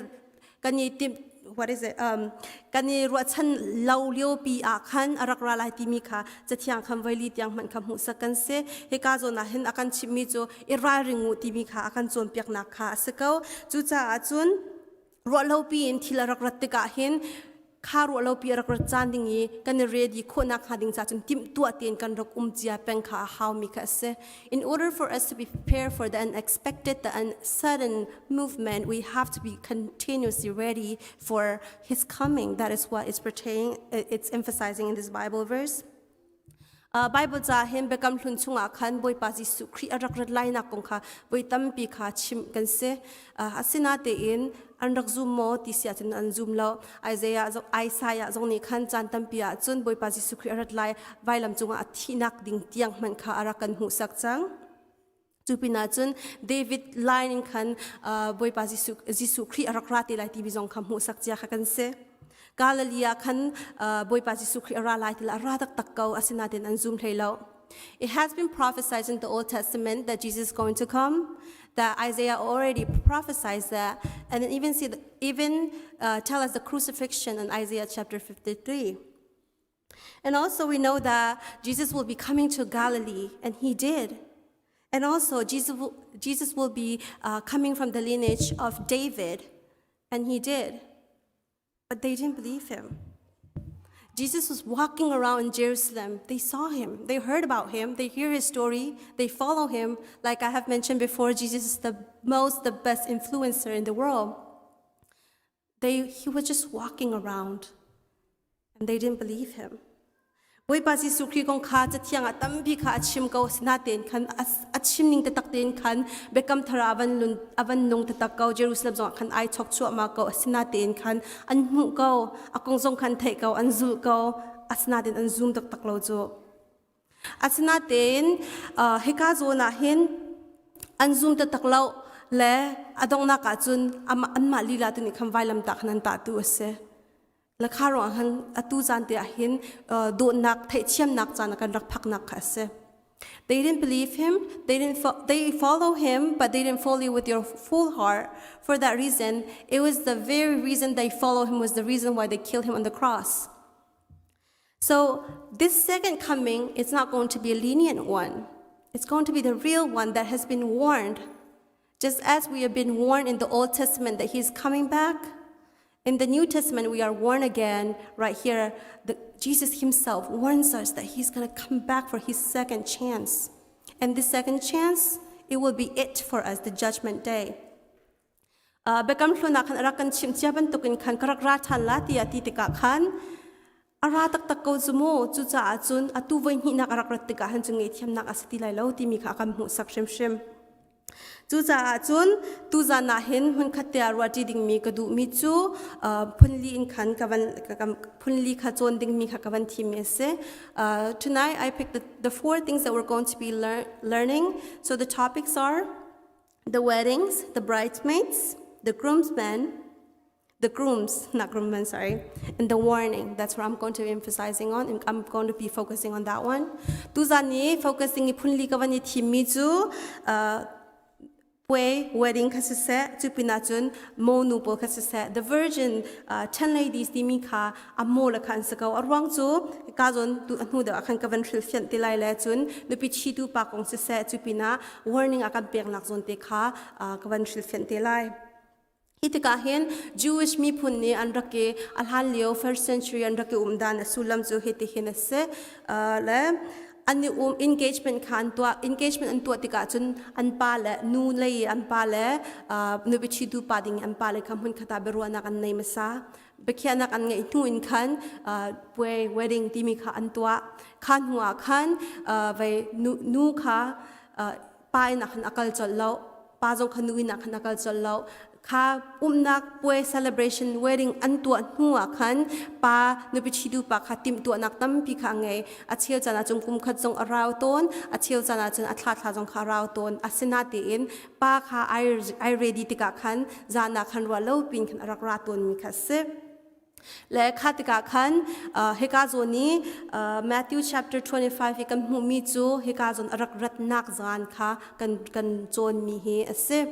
kan i timh what is it um, kan i ruahchan lo lio pi ah khan a rak ra lai timi kha cathiang khan voili tiang hmanh kha hmuhsak kan si hika zawn ah hin a kan chimhmi cu i ralring u timi kha a kan cawnpiaknak kha a si ko cucaah cun ruahlopi in thil a rak rat tikah hin kha ruahlopi a rak rat caan ding i kan i ready khawhnak hnga ding ca cun timhtuah tein kan rak um cia peng kha a haumi kha a si In order for us to be prepared for the unexpected, the sudden movement, we have to be continuously ready for His coming. That is what it's pertaining, it's emphasizing in this Bible verse. Uh, Bible ca hin biakam hlun chungah khan Bawipa Jesuh Khrih a rak rat lainak kong kha voi tampi kha chim kan si. Uh, asinatein an rak zum maw ti si ahcun an zum lo. Isaiah Isaiah zong nih khan caan tampi ah cun Bawipa Jesuh Khrih a rat lai vailam cungah a thihnak ding tiang hmanh kha a rak kan hmuhsak cang. Cu pinah cun David line in khan uh, Bawipa Jesuh, Jesuh Khrih a rak ra te lai timi zong kha hmuhsak cia kha kan si. Galilee ah khan uh, Bawipa Jesuh Khrih a ra lai ti a ra taktak ko asinain an zum hlei lo. It has been prophesied in the Old Testament that Jesus is going to come. That Isaiah already prophesied that, and then even see the, even uh, tell us the crucifixion in Isaiah chapter 53. And also we know that Jesus will be coming to Galilee, and he did. And also Jesus will, Jesus will be uh, coming from the lineage of David, and he did. But they didn't believe him. Jesus was walking around in Jerusalem. They saw him. They heard about him. They hear his story. They follow him. Like I have mentioned before, Jesus is the most, the best influencer in the world. They, he was just walking around and they didn't believe him. Bawipa Jesuh Khrih kong kha cathiang ah tampi kha a chim ko asinain khan a chim ning taktak tein khan Biakam Thar ah a van lun a van nung taktak ko Jerusalem zongah khan ai chok chuahmah ko asinain khan an hmuh ko a kong zong khan theih ko an zulh ko asinain an zum taktak lo cu asinain hika zawn ah hin an zum taktak lo le a donghnak ah cun anmah lila tu nih khan vailamtah khan an tah tu a si. Le kha ruang han atu caan te ah hin dawtnak theihthiamnak caan ah kan rak phaknak kha a si. They didn't believe him. They didn't fo- they follow him, but they didn't follow with your full heart. For that reason, it was the very reason they follow him was the reason why they killed him on the cross. So this second coming is not going to be a lenient one. It's going to be the real one that has been warned. Just as we have been warned in the Old Testament that he's coming back, in the New Testament, we are warned again right here. The, Jesus himself warns us that he's going to come back for his second chance. And this second chance, it will be it for us, the judgment day. Uh, Biakam Hlun ah khan a rak kan chimh cia bantukin khan ka rak ra ṭhan la tiah ti tikah khan a ra taktak ko cu mu cucaah cun atu voi hnihnak a rak rat tikah han cu ngaihthiamnak a si ti lai lo timi kha a kan hmuhsak hrimhrim. Cucaah cun tuzan ah hin hmunkhat te ah ruahṭi dingmi ka duhmi cu phunli in khan ka van phunli kha cawn dingmi kha ka van thimmi a si. Uh, tonight I picked the, the four things that we're going to be lear learning. So the topics are the weddings, the bridesmaids, the groomsmen, the grooms, not groomsmen, sorry, and the warning. That's what I'm going to be emphasizing on. I'm going to be focusing on that one. Tuzan ni focusing i phunli ka van i thimmi cu uh, puai wedding kha siseh cu pinah cun monu pawl kha siseh the virgin uh, ten ladies timi kha a mo le kha an si ko a ruang cu ka zawn tu a hnu deuh ah khan ka van hrilhfianh ti lai le cun nupi chitu pa kong siseh cu pinah warning a kan peknak zawn te kha ka van hrilhfianh te lai. Hi tikah hin Jewish miphun nih an rak i a hlan lio first century an rak i um dan a sullam cu hiti hin a si. Le an i um engagement kha an tuah engagement an tuah tikah cun an pa le nu lei an pa le nupi ṭhitu pa ding an pa le kha hmun khat ah biaruahnak an nei hmasa biakhiahnak an ngeih hnu in khan puai wedding timi kha an tuah kha hnu ah khan vei nu, nu kha pa in ah khan a kal colh lo pa zong kha nu in ah khan a kal colh lo kha umnak puai celebration wedding an tuah hnu ah khan pa nupi ṭhitu pa kha timhtuahnak tampi kha a ngei a cheu caan ah cun kum khat zong a rau tawn a cheu caan ah cun a thla thla zong kha a rau tawn asinatein pa kha ai ai ready tikah khan zan ah khan ruah lo pin khan a rak ra tawnmi kha a si Le kha tikah khan hika zawn i Matthew chapter 25 i kan hmuhmi cu hika zawn a rak ratnak zan kha kan kan cawnmi hi a si.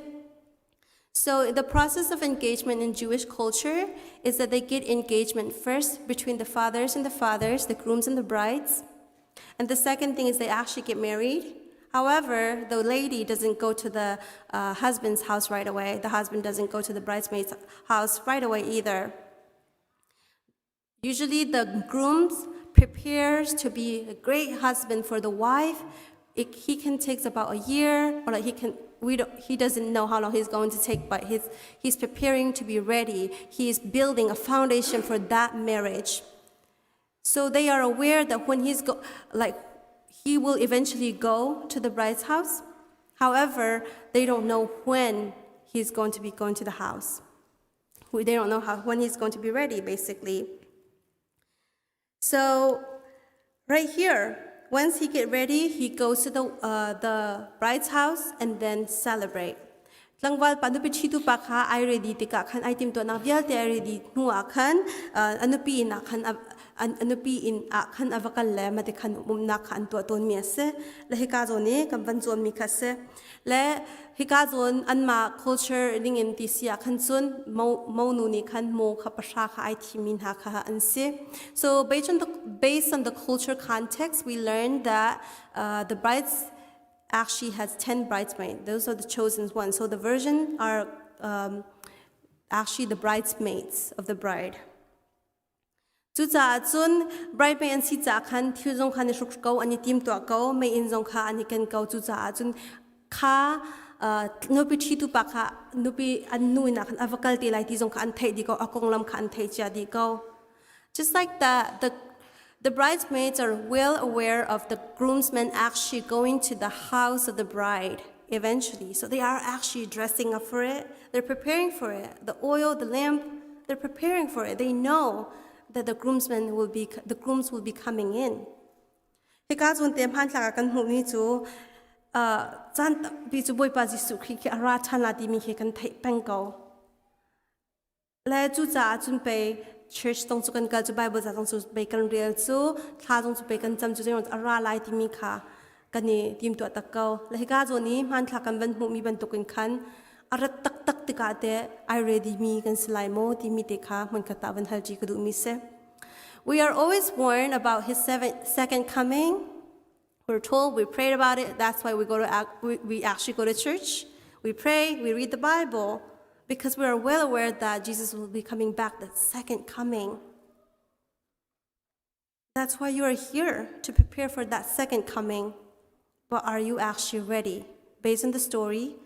So the process of engagement in Jewish culture is that they get engagement first between the fathers and the fathers, the grooms and the brides. And the second thing is they actually get married. However, the lady doesn't go to the uh, husband's house right away. The husband doesn't go to the bridesmaid's house right away either. Usually, the groom prepares to be a great husband for the wife. It, he can take about a year, or like he can. We don't, he doesn't know how long he's going to take, but he's, he's preparing to be ready. He is building a foundation for that marriage. So they are aware that when he's go, like he will eventually go to the bride's house. However, they don't know when he's going to be going to the house. They don't know how, when he's going to be ready, basically. So right here, once he get ready, he goes to the, uh, the bride's house and then celebrate. Tlangval pa nupi ṭhitu pa kha ai ready tikah khan ai timhtuahnak vialte ai ready hnu ah khan a nupi inn ah khan a nupi inn ah khan a va kal le mate khan umnak kha an tuah tawnmi a si. Le hika zawn i kan van cawnmi kha a si. Le hika zawn anmah culture ning in ti si ah khan cun mo monu nih khan mo kha pahra kha ai thimi hna kha an si. So based on the based on the culture context, we learned that uh, the brides actually has 10 bridesmaids. Those are the chosen ones. So the virgin are um, actually the bridesmaids of the bride. Cucaah cun bridesmaid an si caah khan thil zong kha an i hruk ko, an i timtuah ko, meiinn zong kha an i ken ko. Cucaah cun kha uh, nupi ṭhitu pa kha nupi an nu inn ah khan a va kal te lai ti zong kha an theih dih ko, a konglam kha an theih cia dih ko. Just like that, the The bridesmaids are well aware of the groomsmen actually going to the house of the bride eventually. So they are actually dressing up for it. They're preparing for it. The oil, the lamp, they're preparing for it. They know that the groomsmen will be the grooms will be coming in. Hika cun te hmanthlak ah kan hmuhmi cu caan tampi cu Bawipa Jesuh Khrih khi a ra ṭhan la timi khi kan theih peng ko. Le cucaah cun pei Church tong cu kan kal cu Bible ca zong cu pei kan rel cu thla zong cu pei kan cam cu zei a ra lai timi kha kan i timtuah tak ko. Le hika zawn i hmanthlak kan van hmuhmi bantukin khan a rat taktak tikah teh ai ready mi kan si lai maw timi te kha hmunkhat ah van hal ṭi ka duhmi si. We are always warned about his second coming. We're told, we prayed about it. That's why we go to we, we actually go to church. We pray, we read the Bible because we are well aware that Jesus will be coming back, the second coming. That's why you are here to prepare for that second coming. But are you actually ready? Based on the story,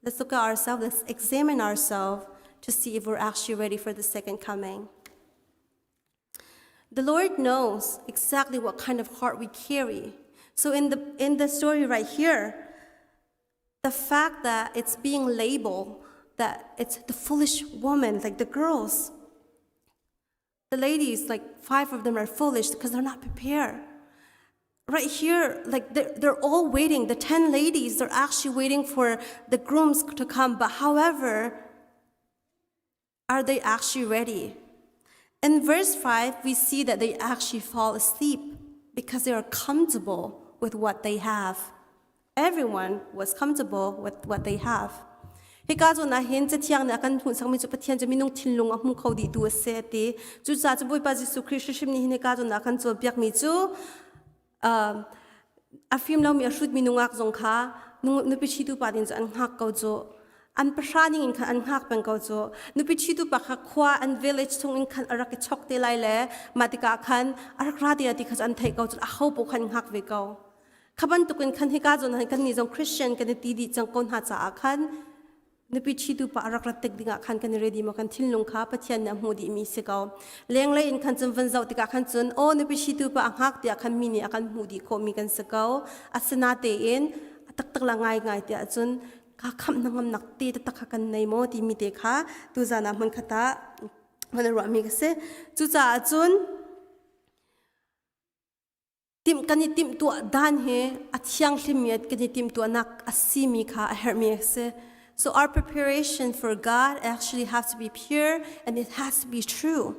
let's look at ourselves, let's examine ourselves to see if we're actually ready for the second coming. The Lord knows exactly what kind of heart we carry. So in the in the story right here, the fact that it's being labeled that it's the foolish woman, like the girls, the ladies, like five of them are foolish because they're not prepared. Right here, like they're, they're all waiting. The 10 ladies, they're actually waiting for the grooms to come. But however, are they actually ready? In verse 5, we see that they actually fall asleep because they are comfortable with what they have. Everyone was comfortable with what they have. Hika zawn ah hin Cathiang nih a kan hmuhsakmi cu Pathian cu minung thinlung a hmu kho dihtu a si a ti. Cucaah cu Bawipa Jesuh Khrih hrimhrim nih hin hika zawn ah a kan cawnpiakmi cu a fim lomi a hrutmi nungak zong kha nupi ṭhitu pa ding cu an hngak ko cu. An pahra ning in khan an hngak peng ko cu. Nupi ṭhitu pa kha khua an village chung in khan a rak i chok te lai le mah tikah khan a rak ra te lai ti kha cu an theih ko cu aho paoh khan hngak ve ko. Kha bantukin khan hika zawn ah kan nih zong Christian kan i ti dih cang ko hna caah khan nupi ṭhitu pa a rak rat tik dingah khan kan i ready maw kan thinlung kha Pathian nih a hmuh dihmi si ko. Lenglei in khan cun van zoh tikah khan cun aw nupi ṭhitu pa a hngak tiah khan mi nih a kan hmuh dih khawhmi kan si ko. Asinatein a taktak la ngaingai tiah cun ka khamh hnangamnak te taktak kha kan nei maw timi te kha tuzan ah hmunkhat ah van i ruahmi ka si. Cucaah cun Timh kan i timhtuah dan hi a thianghlimmi kan i timhtuahnak a simi kha a herhmi a si. So our preparation for God actually has to be pure and it has to be true.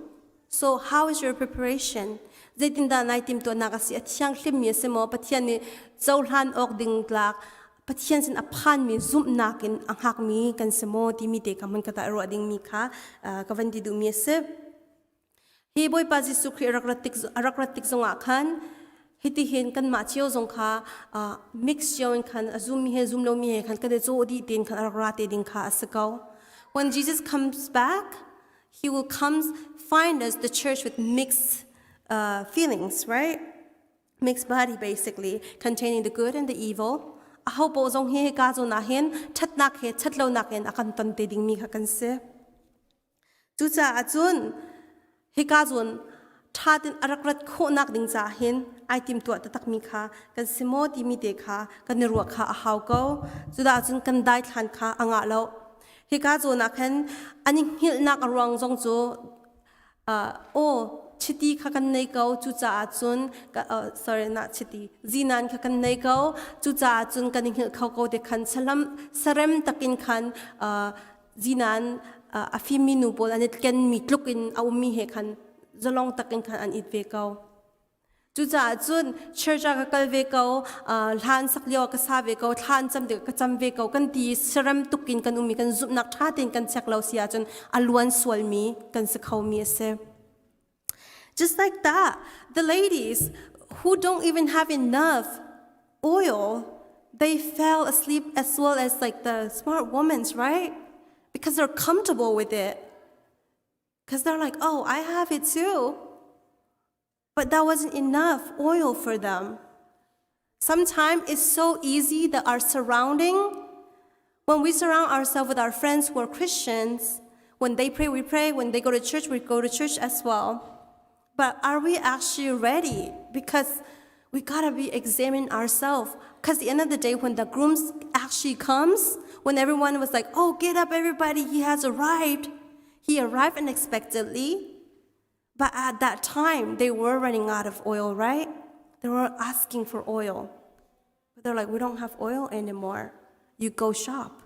So how is your preparation? Zeitindah nai timhtuahnak a si? A thianghlimmi a si maw? Pathian nih cohlan awk ding tlak Pathian sin a phanmi zumhnak in a hngakmi kan si maw timi te kha hmun khat ah ruah dingmi kha ka van ti duhmi a si. Hi Bawipa Jesuh Khrih a rak rat tik, a rak rat tik zongah khan hitihin kanmah cio zong kha uh, mix cio in khan a zummi he zum lomi he khan kan i cawh dih tein khan a rak ra te ding kha a si ko. When Jesus comes back, he will come find us the church with mixed uh, feelings, right? Mixed body basically, containing the good and the evil. Aho po zong hi ka zawn ah hin ṭhatnak he ṭhatlonak in a kan ton te dingmi kha kan si. Cucaah cun hika zawn ṭha tein a rak rat khawhnak ding caah hin ai timtuah taktakmi kha kan si maw timi te kha kan i ruah kha a hau ko. Cudah cun kan daithlan kha a ngah lo. Hika zawn ah khan an i hngilhnak a ruang zong cu aw chiti kha kan nei ko cucaah cun sorry na chiti zinan kha kan nei ko cucaah cun kan i hngilh kho ko te khan salam sarem takin khan zinan a fimmi nu pawl an i kenmi tluk in a ummi he khan zalong takin khan an it ve ko. Cucaah cun church ah ka kal ve ko, hlan sak lio ah ka sa ve ko, thla an cam tikah ka cam ve ko kan ti serem tuk in kan um i kan zumhnak ṭha tein kan check lo si ahcun a luan sualmi kan si khomi a si. Just like that, the ladies who don't even have enough oil, they fell asleep as well as like the smart women, right? Because they're comfortable with it. Because they're like, oh, I have it too. But that wasn't enough oil for them. Sometimes it's so easy that our surrounding, when we surround ourselves with our friends who are Christians, when they pray, we pray. When they go to church, we go to church as well. But are we actually ready? Because we gotta be examining ourselves. Because the end of the day, when the groom actually comes, when everyone was like, oh, get up, everybody, he has arrived. He arrived unexpectedly. But at that time, they were running out of oil, right? They were asking for oil. But they're like, we don't have oil anymore. You go shop.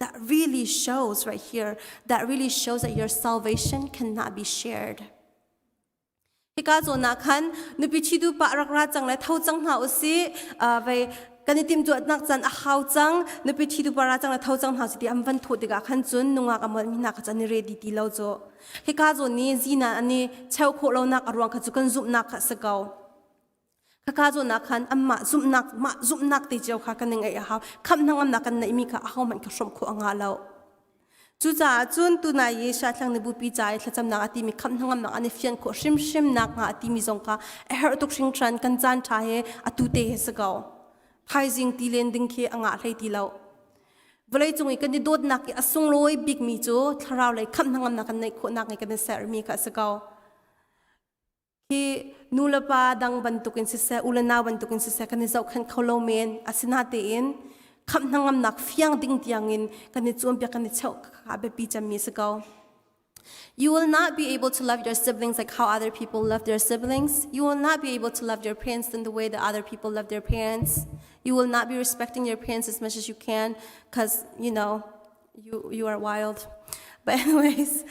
That really shows right here, that really shows that your salvation cannot be shared. Hika zawn ah khan nupi ṭhi duh pah rak ra cang le tho cang hna usih. Vei kan i timhtuahnak caan a hau cang. Nupi ṭhi duh pah ra cang le tho cang hna usih ti an van thawh tikah khan cun nungak a molhmi hna kha cu an i ready ti lo cu. Hika zawn i zinan an i cheu khawh lonak a ruang kha cu kan zumhnak kha a si ko. Khaka zawn ah khan anmah zumhnak mah zumhnak te cio kha kan i ngeih a hau. Khamh hnangamnak kan neihmi kha ahohmanh kha hrawmh khawh a ngah lo. Cucaah cun tunai i Shathlang nih bupi ca i thlacamnak a timi khamh hnangamnak an i fian khawh hrimhrim nakhnga a timi zong kha a herh tuk hringhran kan caan ṭha he atu te he si ko. Thaizing ti len ding khi a ngah hlei ti lo. Vawleicung i kan i dawtnak i a sunglawi bikmi cu thlarau lei khamh hnangamnak kan neih khawhnak i kan i sermi kha a si ko. Hi nu le pa dang bantukin siseh, u le nau bantukin siseh kan i zohkhenh kho lo men. Asinatein khamh hnangamnak fiang ding tiangin kan i cawnpiak kan i cheuh kha biapi cemmi si ko. You will not be able to love your siblings like how other people love their siblings. You will not be able to love your parents in the way that other people love their parents. You will not be respecting your parents as much as you can because, you know, you, you are wild. But anyways,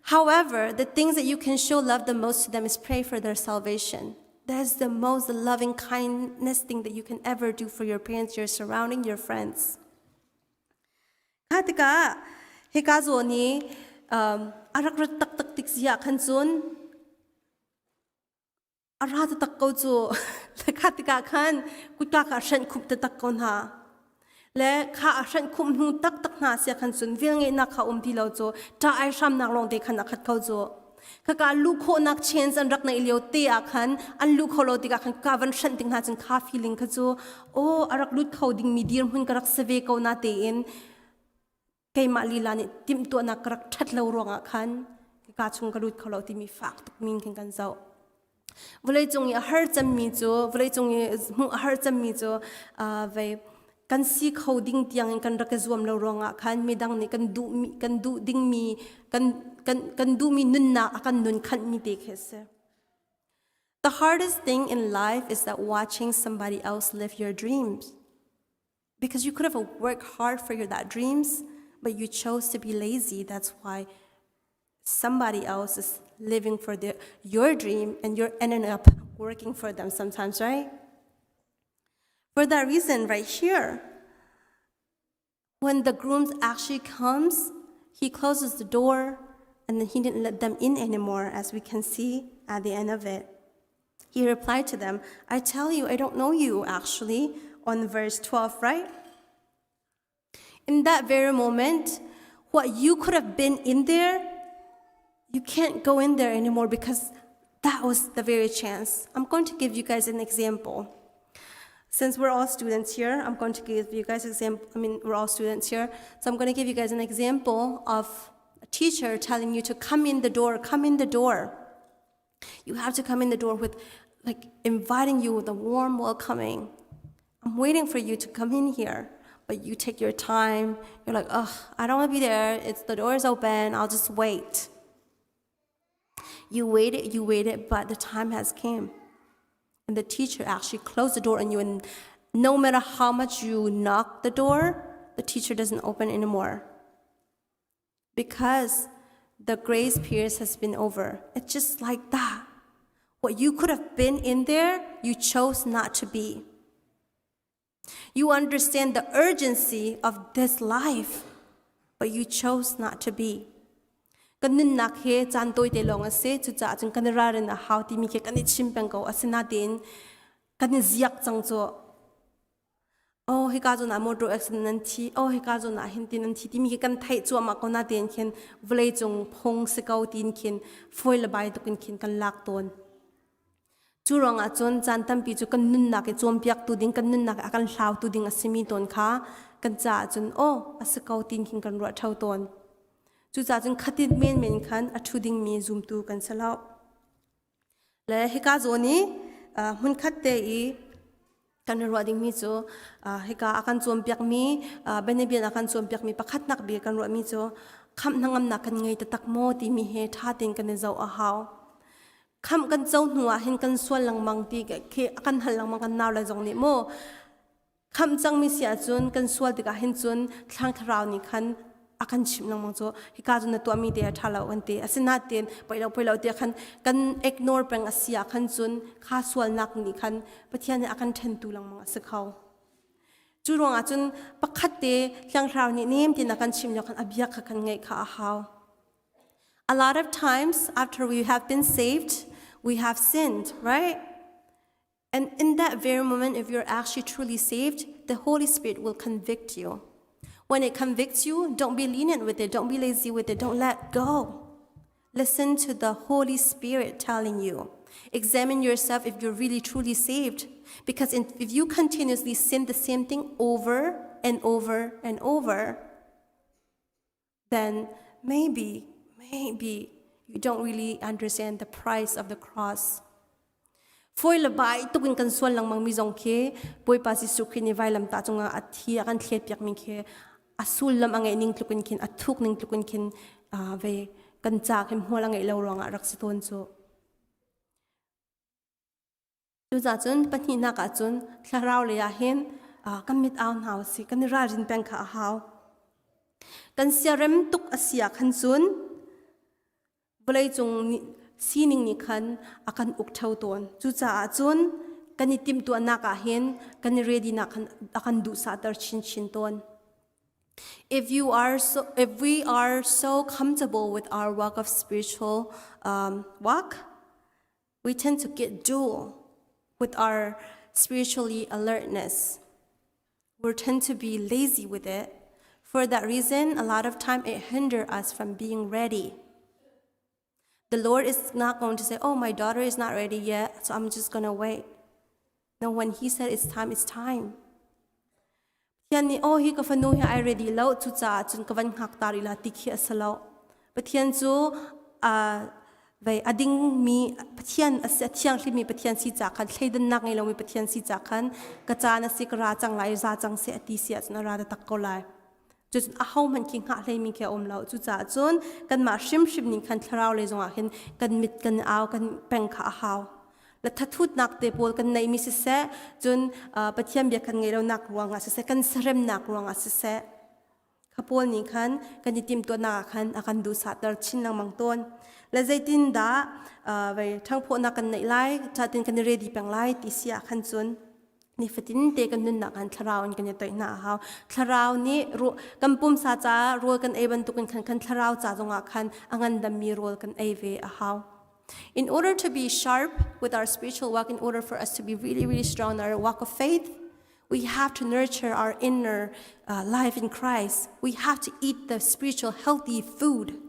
however, the things that you can show love the most to them is pray for their salvation. That's the most loving kindness thing that you can ever do for your parents, your surrounding, your friends. Kha tikah hika zawn i um, a rak rat taktak tik zia khan cun a ra taktak ko cu kha tikah khan kutka kha a hrenh khumh taktak ko hna le kha a hrenh khumh hnu taktak hna sia khan cun velngeihnak kha um ti lo cu ṭah ai hramnak lawng te khan a khat kho cu khaka luh khawhnak chance an rak neih lio te ah khan an luh kho lo tikah khan ka van hrenh tik hna cun kha feeling kha cu aw a rak lut kho dingmi dirhmun ka rak si ve ko na tein keimah lila nih timhtuahnak ka rak ṭhat lo ruangah khan ka chung ka lut kho lo timi fak tuk min khin kan zoh. Vawleicung i a har cemmi cu vawleicung i hmuh a har cemmi cu vei kan si kho ding tiangin kan rak i zuam lo ruangah khan midang nih kan duh kan duh dingmi kan kan kan duhmi nunnak a kan nun khanhmi te khi a si. The hardest thing in life is that watching somebody else live your dreams. Because you could have worked hard for your that dreams, but you chose to be lazy. That's why somebody else is living for the, your dream and you're ending up working for them sometimes, right? For that reason, right here, when the groom actually comes, he closes the door and then he didn't let them in anymore, as we can see at the end of it. He replied to them, I tell you, I don't know you, actually, on verse 12, right? In that very moment, what you could have been in there, you can't go in there anymore because that was the very chance. I'm going to give you guys an example. Since we're all students here, I'm going to give you guys example. I mean, we're all students here, so I'm going to give you guys an example of a teacher telling you to come in the door, come in the door. You have to come in the door with like inviting you with a warm welcoming. I'm waiting for you to come in here, but you take your time. You're like, ugh, I don't want to be there. It's the door is open. I'll just wait. You waited, you waited, but the time has came. And the teacher actually closed the door on you, and no matter how much you knock the door, the teacher doesn't open anymore. Because the grace period has been over. It's just like that. What you could have been in there, you chose not to be. You understand the urgency of this life, but you chose not to be. Kan nunnak he caan tawi te lawng a si cucaah cun kan i ralrin a hau timi khi kan i chim peng ko asinain kan i ziak cang cu oh hika zawn ah motor accident nan thi oh hika zawn ah hin tin nan thi timi khi kan theih cuahmah ko na tein khin vawlei cung phung si ko tin khin foi le bai tuk in khin kan lak tawn cu ruangah cun caan tampi cu kan nunnak i cawnpiaktu ding kan nunnak i a kan hlautu ding a simi tawn kha kan caah cun oh a si ko tin khin kan ruah ṭheo tawn cucaah cun khatin menmen khan a ṭhu dingmi zumtu kan si lo Le hika zawn i hmunkhat te i kan i ruah dingmi cu hika a kan cawnpiakmi bianabia a kan cawnpiakmi pakhatnak bik kan ruahmi cu khamh hnangamnak kan ngei taktak maw timi he ṭha tein kan i zoh a hau. Khamh kan co hnu ah hin kan sual lengmang ti khi a kan hal lengmang kan nau le zong nih maw. Khamh cangmi si ahcun kan sual tikah hin cun thlang thlarau nih khan a kan chimh lengmang cu hika cu na tuahmi te a ṭha lo kan ti. Asinain poi lo poi lo tiah khan kan ignore peng a si ah khan cun kha sualnak nih khan Pathian nih a kan ṭhentu lengmang a si kho. Cu ruangah cun pakhat te Thiang Thlarau nih nem tein a kan chimh lio khan a bia kha kan ngaih kha a hau. A lot of times after we have been saved, we have sinned, right? And in that very moment, if you're actually truly saved, the Holy Spirit will convict you. When it convicts you, don't be lenient with it, don't be lazy with it, don't let go. Listen to the Holy Spirit telling you. Examine yourself if you're really truly saved. Because if you continuously sin the same thing over and over and over, then maybe, maybe you don't really understand the price of the cross. Foi le bai tukin kan sual lengmang mi zong khi Bawipa Jesuh Khrih nih vailam ta cungah a thi a kan thlet piak mi khi a sullam a ngeih ning tlukin khin a thuk ning tlukin khin ve kan ca khin hmual a ngeih lo ruangah rak si tawn cu. Cucaah cun pahnihnak ah cun thlarau lei ah hin kan mit au hna usih, kan i ralrin peng kha a hau. Kan siarem tuk a si ah khan cun vawleicung sining nih khan a kan uk ṭheo tawn. Cucaah cun kan i timhtuahnak ah hin kan i ready nak khan a kan duhsahter chinchin tawn. If you are so, if we are so comfortable with our walk of spiritual um, walk, we tend to get dual with our spiritually alertness. We tend to be lazy with it. For that reason, a lot of time it hinders us from being ready. The Lord is not going to say, "Oh, my daughter is not ready yet, so I'm just going to wait." No, when he said it's time, it's time. Pathian nih aw hi ka fanu hi ai ready lo cucaah cun ka van hngak ta rih la ti khi a si lo. Pathian cu vei a dingmi Pathian a si a thianghlimi Pathian si ca khan thleidannak ngei lomi Pathian si ca khan ka caan a si ka ra cang lai za cang seh a ti si ahcun a ra taktak ko lai. Cucun ahohmanh khi hngah hleimi khi a um lo. Cucaah cun kanmah hrimhrim nih khan thlarau lei zongah hin kan mit kan au kan peng kha a hau. Le thathutnak te pawl kan neihmi siseh, cun Pathian bia kan ngeih lonak ruangah siseh, kan saremnak ruangah siseh, kha pawl nih khan kan i timhtuahnak ah khan a kan duhsahter chin lengmang tawn. Le zeitindah vei ṭhangphawhnak kan neih lai, ṭhatin kan i ready peng lai ti si ah khan cun nifatin te kan nunnak khan thlarau in kan i toih hna a hau thlarau nih kan pumsa caah rawl kan ei bantukin khan kan thlarau ca zongah khan a ngandammi rawl kan ei ve a hau in order to be sharp with our spiritual walk in order for us to be really really strong in our walk of faith we have to nurture our inner uh, life in Christ we have to eat the spiritual healthy food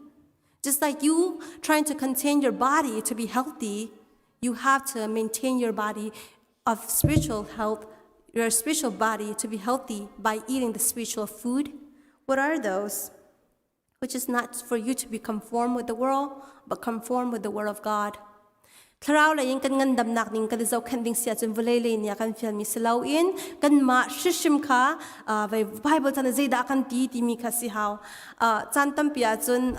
just like you trying to contain your body to be healthy you have to maintain your body of spiritual health, your spiritual body to be healthy by eating the spiritual food. What are those? Which is not for you to be conformed with the world, but conform with the word of God. Thlarau lei in kan ngandamnak ning kan i zohkhenh ding si ahcun vawlei lei nih a kan fialmi si loin kanmah hrimhrim kha vei Bible chan zeidah kan ti timi kha si hau. Caan tampi ahcun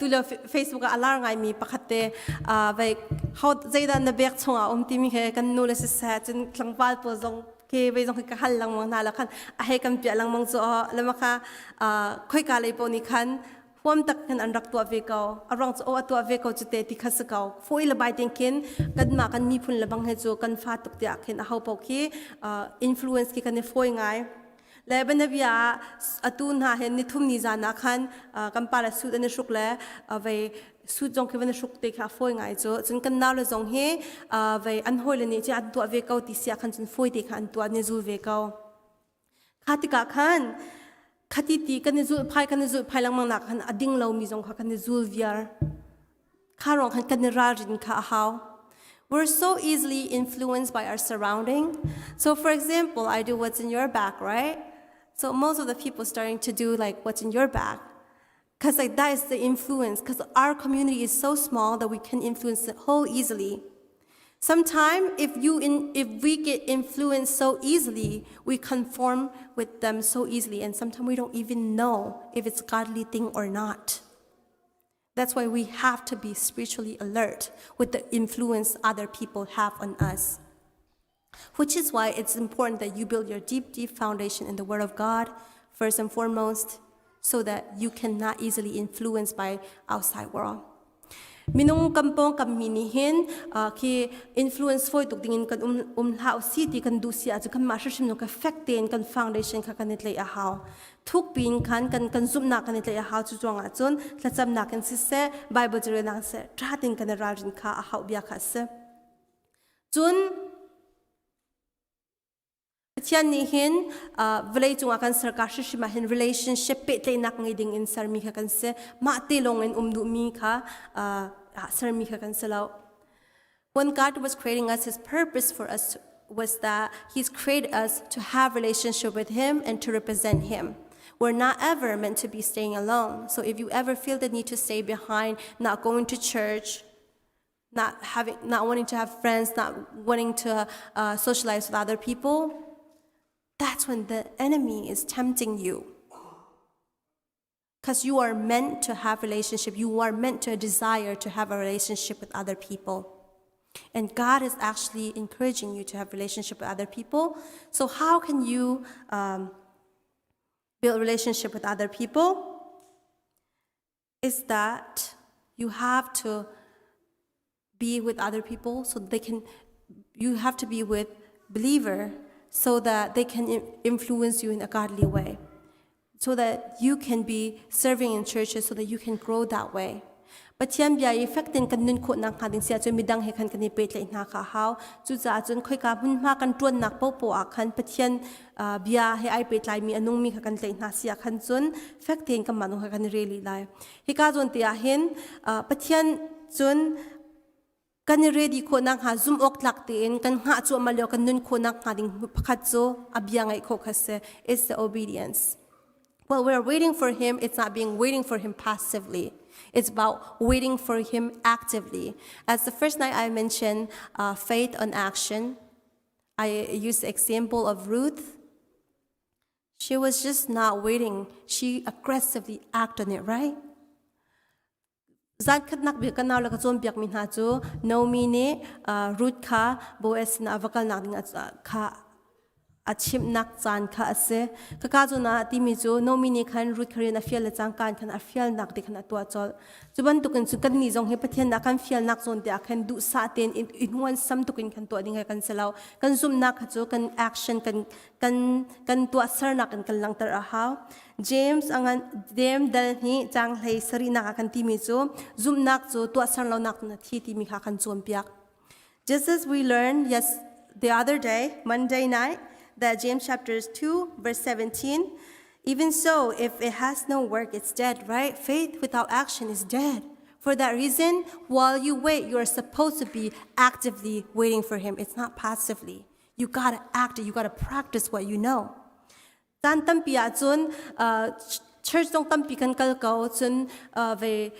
tu lio Facebook ah a lar ngaimi pakhat te vai how zeidah na bek chungah um timi he kan nu le siseh cun tlangval pawl zong ke vei zong ka hal lengmang hna la khan a hei kan piah lengmang cu lama kha khoika lei pawl nih khan huam tak khan an rak tuah ve ko a ruang cu o a tuah ve ko cu te ti kha si ko foi le bai ting khin kan mah kan miphun le bang he cu kan fa tuk tiah khin a ho paoh khi influence khi kan i foi ngai Le bianabia ah atu hna hin nithum ni zan ah khan kan pa le suit an i hruk le vei suit zong khi van i hruk te kha a fawi ngai cu cun kan nau le zong hi vei an hawi le nih cun an tuah ve ko ti si ah khan cun fawi te kha an tuah an i zul ve ko kha tikah khan khati ti kan i zulh phai kan i zulh phai lengmang nak khan a ding lomi zong kha kan i zul viar Kha ruang khan kan i ralrin kha a hau. We're so easily influenced by our surrounding. So for example, I do what's in your bag, right? So most of the people starting to do like what's in your bag. Because like that is the influence, because our community is so small that we can influence it whole easily. Sometimes if you in, if we get influenced so easily, we conform with them so easily, and sometimes we don't even know if it's godly thing or not. That's why we have to be spiritually alert with the influence other people have on us. Which is why it's important that you build your deep, deep foundation in the Word of God first and foremost, so that you cannot easily influence by outside world. Minung kampong kammi nih hin khi influence foi tuk dingin kan um um hlah si ti kan duh si ahcun kan mah hrimhrim nu ka fek tein kan foundation kha kan i tlaih a hau. Thuk piin khan kan kan zumhnak kan i tlaih a hau cu ruang ahcun thlacamnak in siseh Bible carelnak siseh ṭha tein kan i ralrin kha a hauh bia kha a si. Cun Pathian nih hin vawlei cungah kan serka hrimhrim ah hin relationship pehtlaihnak ngei ding in sermi kha kan si. Mah te lawng in um duhmi kha sermi kha kan si lo. When God was creating us, His purpose for us was that He's created us to have relationship with Him and to represent Him. We're not ever meant to be staying alone. So if you ever feel the need to stay behind, not going to church, not having, not wanting to have friends, not wanting to uh, socialize with other people, that's when the enemy is tempting you. Because you are meant to have relationship. You are meant to desire to have a relationship with other people. And God is actually encouraging you to have relationship with other people. So how can you um, build relationship with other people? Is that you have to be with other people so they can you have to be with believer so that they can influence you in a godly way so that you can be serving in churches so that you can grow that way Pathian bia i fek tein kan nun khawh nakhnga ding si ahcun midang he khan kan i pehtlaih hna kha a hau. Cucaah cun khoika hmunhma kan ṭuannak paohpaoh ah khan Pathian bia he ai pehtlaimi a nungmi kha kan tlaih hna si ah khan cun fek tein kanmah nung kha kan i rel lai. Hika zawn te ah hin Pathian cun kan i ready khawh nakhnga zumh awk tlak tein kan hngah cuahmah lio kan nun khawh nakhnga ding pakhat cu a bia ngaih khawh kha si. It's the obedience. While we're waiting for him, it's not being waiting for him passively. It's about waiting for him actively. As the first night I mentioned uh, faith on action, I used the example of Ruth. She was just not waiting. She aggressively acted on it, right? Zankhatnak bik ka nau le ka cawnpiakmi hna cu Naomi nih Ruth kha Boaz sinah a va kalnak ding kha a chimhnak caan kha a si. Khaka zawn ah timi cu Naomi nih khan Ruth kha rian a fial le cangka in khan a fialnak te khan a tuah colh. Cu bantukin cun kannih zong hi Pathian ah kan fialnak zawn te ah khan duhsah tein i hnuan tuk in khan tuah ding kan si lo. Kan zumhnak kha cu kan action kan kan kan tuahsernak in kan langhter a hau. James angan James dal hnih caang hlei sarihnak ah kan timi cu zumhnak cu tuahser lonak na thi timi kha kan cawnpiak. Just as we learned yes the other day, Monday night, that James chapter 2 verse 17, even so if it has no work it's dead, right? Faith without action is dead. For that reason, while you wait, you are supposed to be actively waiting for him. It's not passively. You gotta act, you gotta practice what you know. Caan tampi ahcun church zong tampi kan kal ko cun ve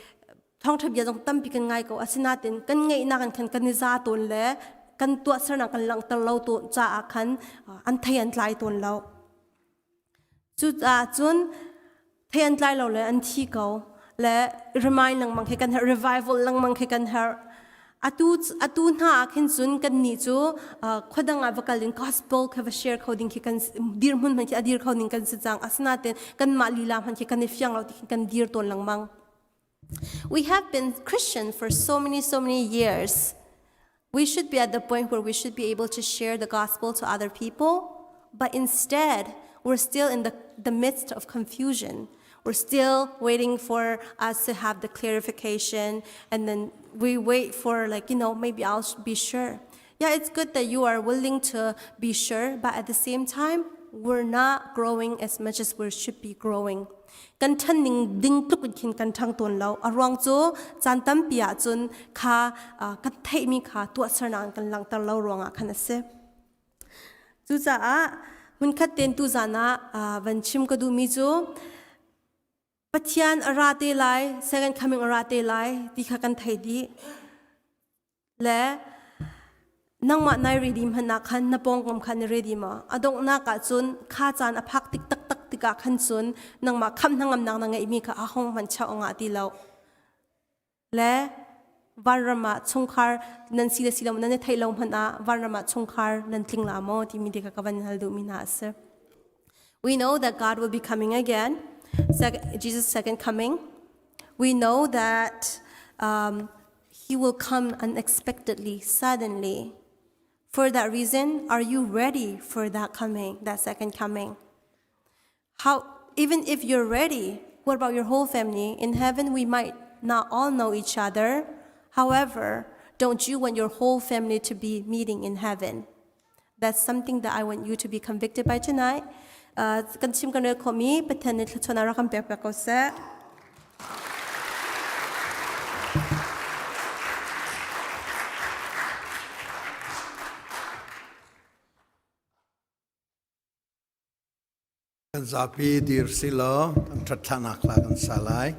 thawngṭha bia zong tampi kan ngai ko asinain kan ngeihnak in khan kan i za tawn le kan tuahsernak kan langhter lo tawn caah khan an thei an tlai tawn lo. Cucaah cun thei an tlai lo le an thi ko le remind lengmang khi kan herh revival lengmang khi kan herh atu atu hna ah khin cun kan nih cu khuadang ah va kal in gospel kha va share kho ding khi kan dirhmun hman khi a dir kho ning kan si cang asinain kanmah lila hman khi kan i fiang lo ti khi kan dir tawn lengmang We have been Christian for so many so many years We should be at the point where we should be able to share the gospel to other people, but instead, we're still in the, the midst of confusion. We're still waiting for us to have the clarification, and then we wait for, like, you know, maybe I'll be sure. Yeah, it's good that you are willing to be sure, but at the same time, we're not growing as much as we should be growing. Kan ṭhan ning ding tluk in khin kan ṭhang tawn lo. A ruang cu caan tampi ahcun kha kan theihmi kha tuahsernak in kan langhter lo ruangah khan a si. Cucaah hmunkhat tein tuzan ah van chim ka duhmi cu Pathian a ra te lai, second coming a ra te lai ti kha kan thei dih. Le nangmah nai ready hmanh ah khan na pawngkam kha na ready maw? A donghnak ah cun kha caan a phak tik taktak tikah khan cun nangmah khamh hnangamnak na ngeihmi kha a hong hmanh chauh a ngah ti lo. Le Vanram ah chungkhar nan si le si lo nan i theih lo hmanh ah vanram ah chungkhar nan tling la maw timi te kha ka van hal duhmi hna a si. We know that God will be coming again, Jesus' second coming. We know that he will come unexpectedly, suddenly. For that reason, are you ready for that coming, that second coming? How, even if you're ready, what about your whole family? In heaven, we might not all know each other. However, don't you want your whole family to be meeting in heaven? That's something that I want you to be convicted by tonight. Kan chim kan rel khomi Pathian nih thluachuah rak kan pek piak ko seh. Kan zapi dir si law thangṭhat thlahnak hla kan sa lai.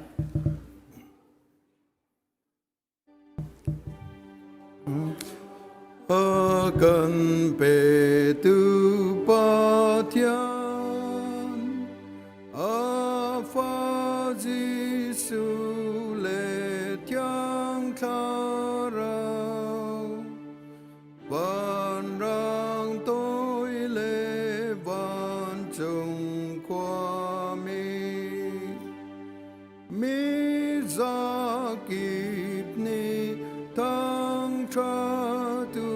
A kan petu Pathian a fa Jesuh le Thiang Thlarau Vanrang toi le vancung khuami mi zakip nih thangṭhat u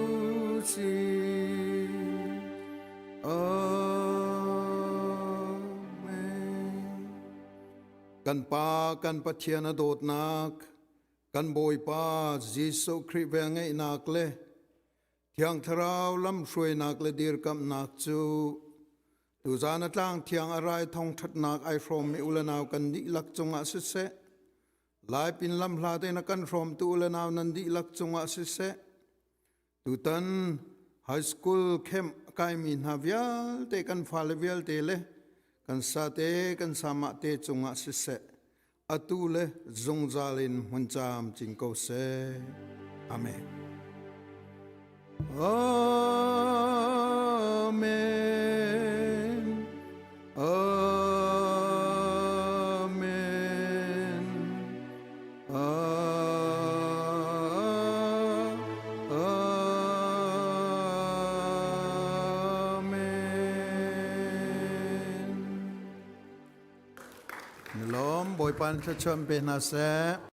sih. Amen. Kan Pa kan Pathian a dawtnak Kan Bawipa Jesuh Khrih velngeihnak le Thiang Thlarau lamhruainak le dirkamhnak cu tuzan a tlang thiang a rai thawngṭhatnak ai hrawmmi u le nau kan dihlak cungah siseh, Laipin lamhla tein a kan hrawmtu u le nau nan dihlak cungah siseh, tutan high school camp kaimi hna vialte kan fale vialte le kan sate kan samah te cungah siseh, atu le zungzal in hmun camcin ko seh. Amen. Amen. Amen. Amen. Lawm Bawipa thluachuah pe hna seh.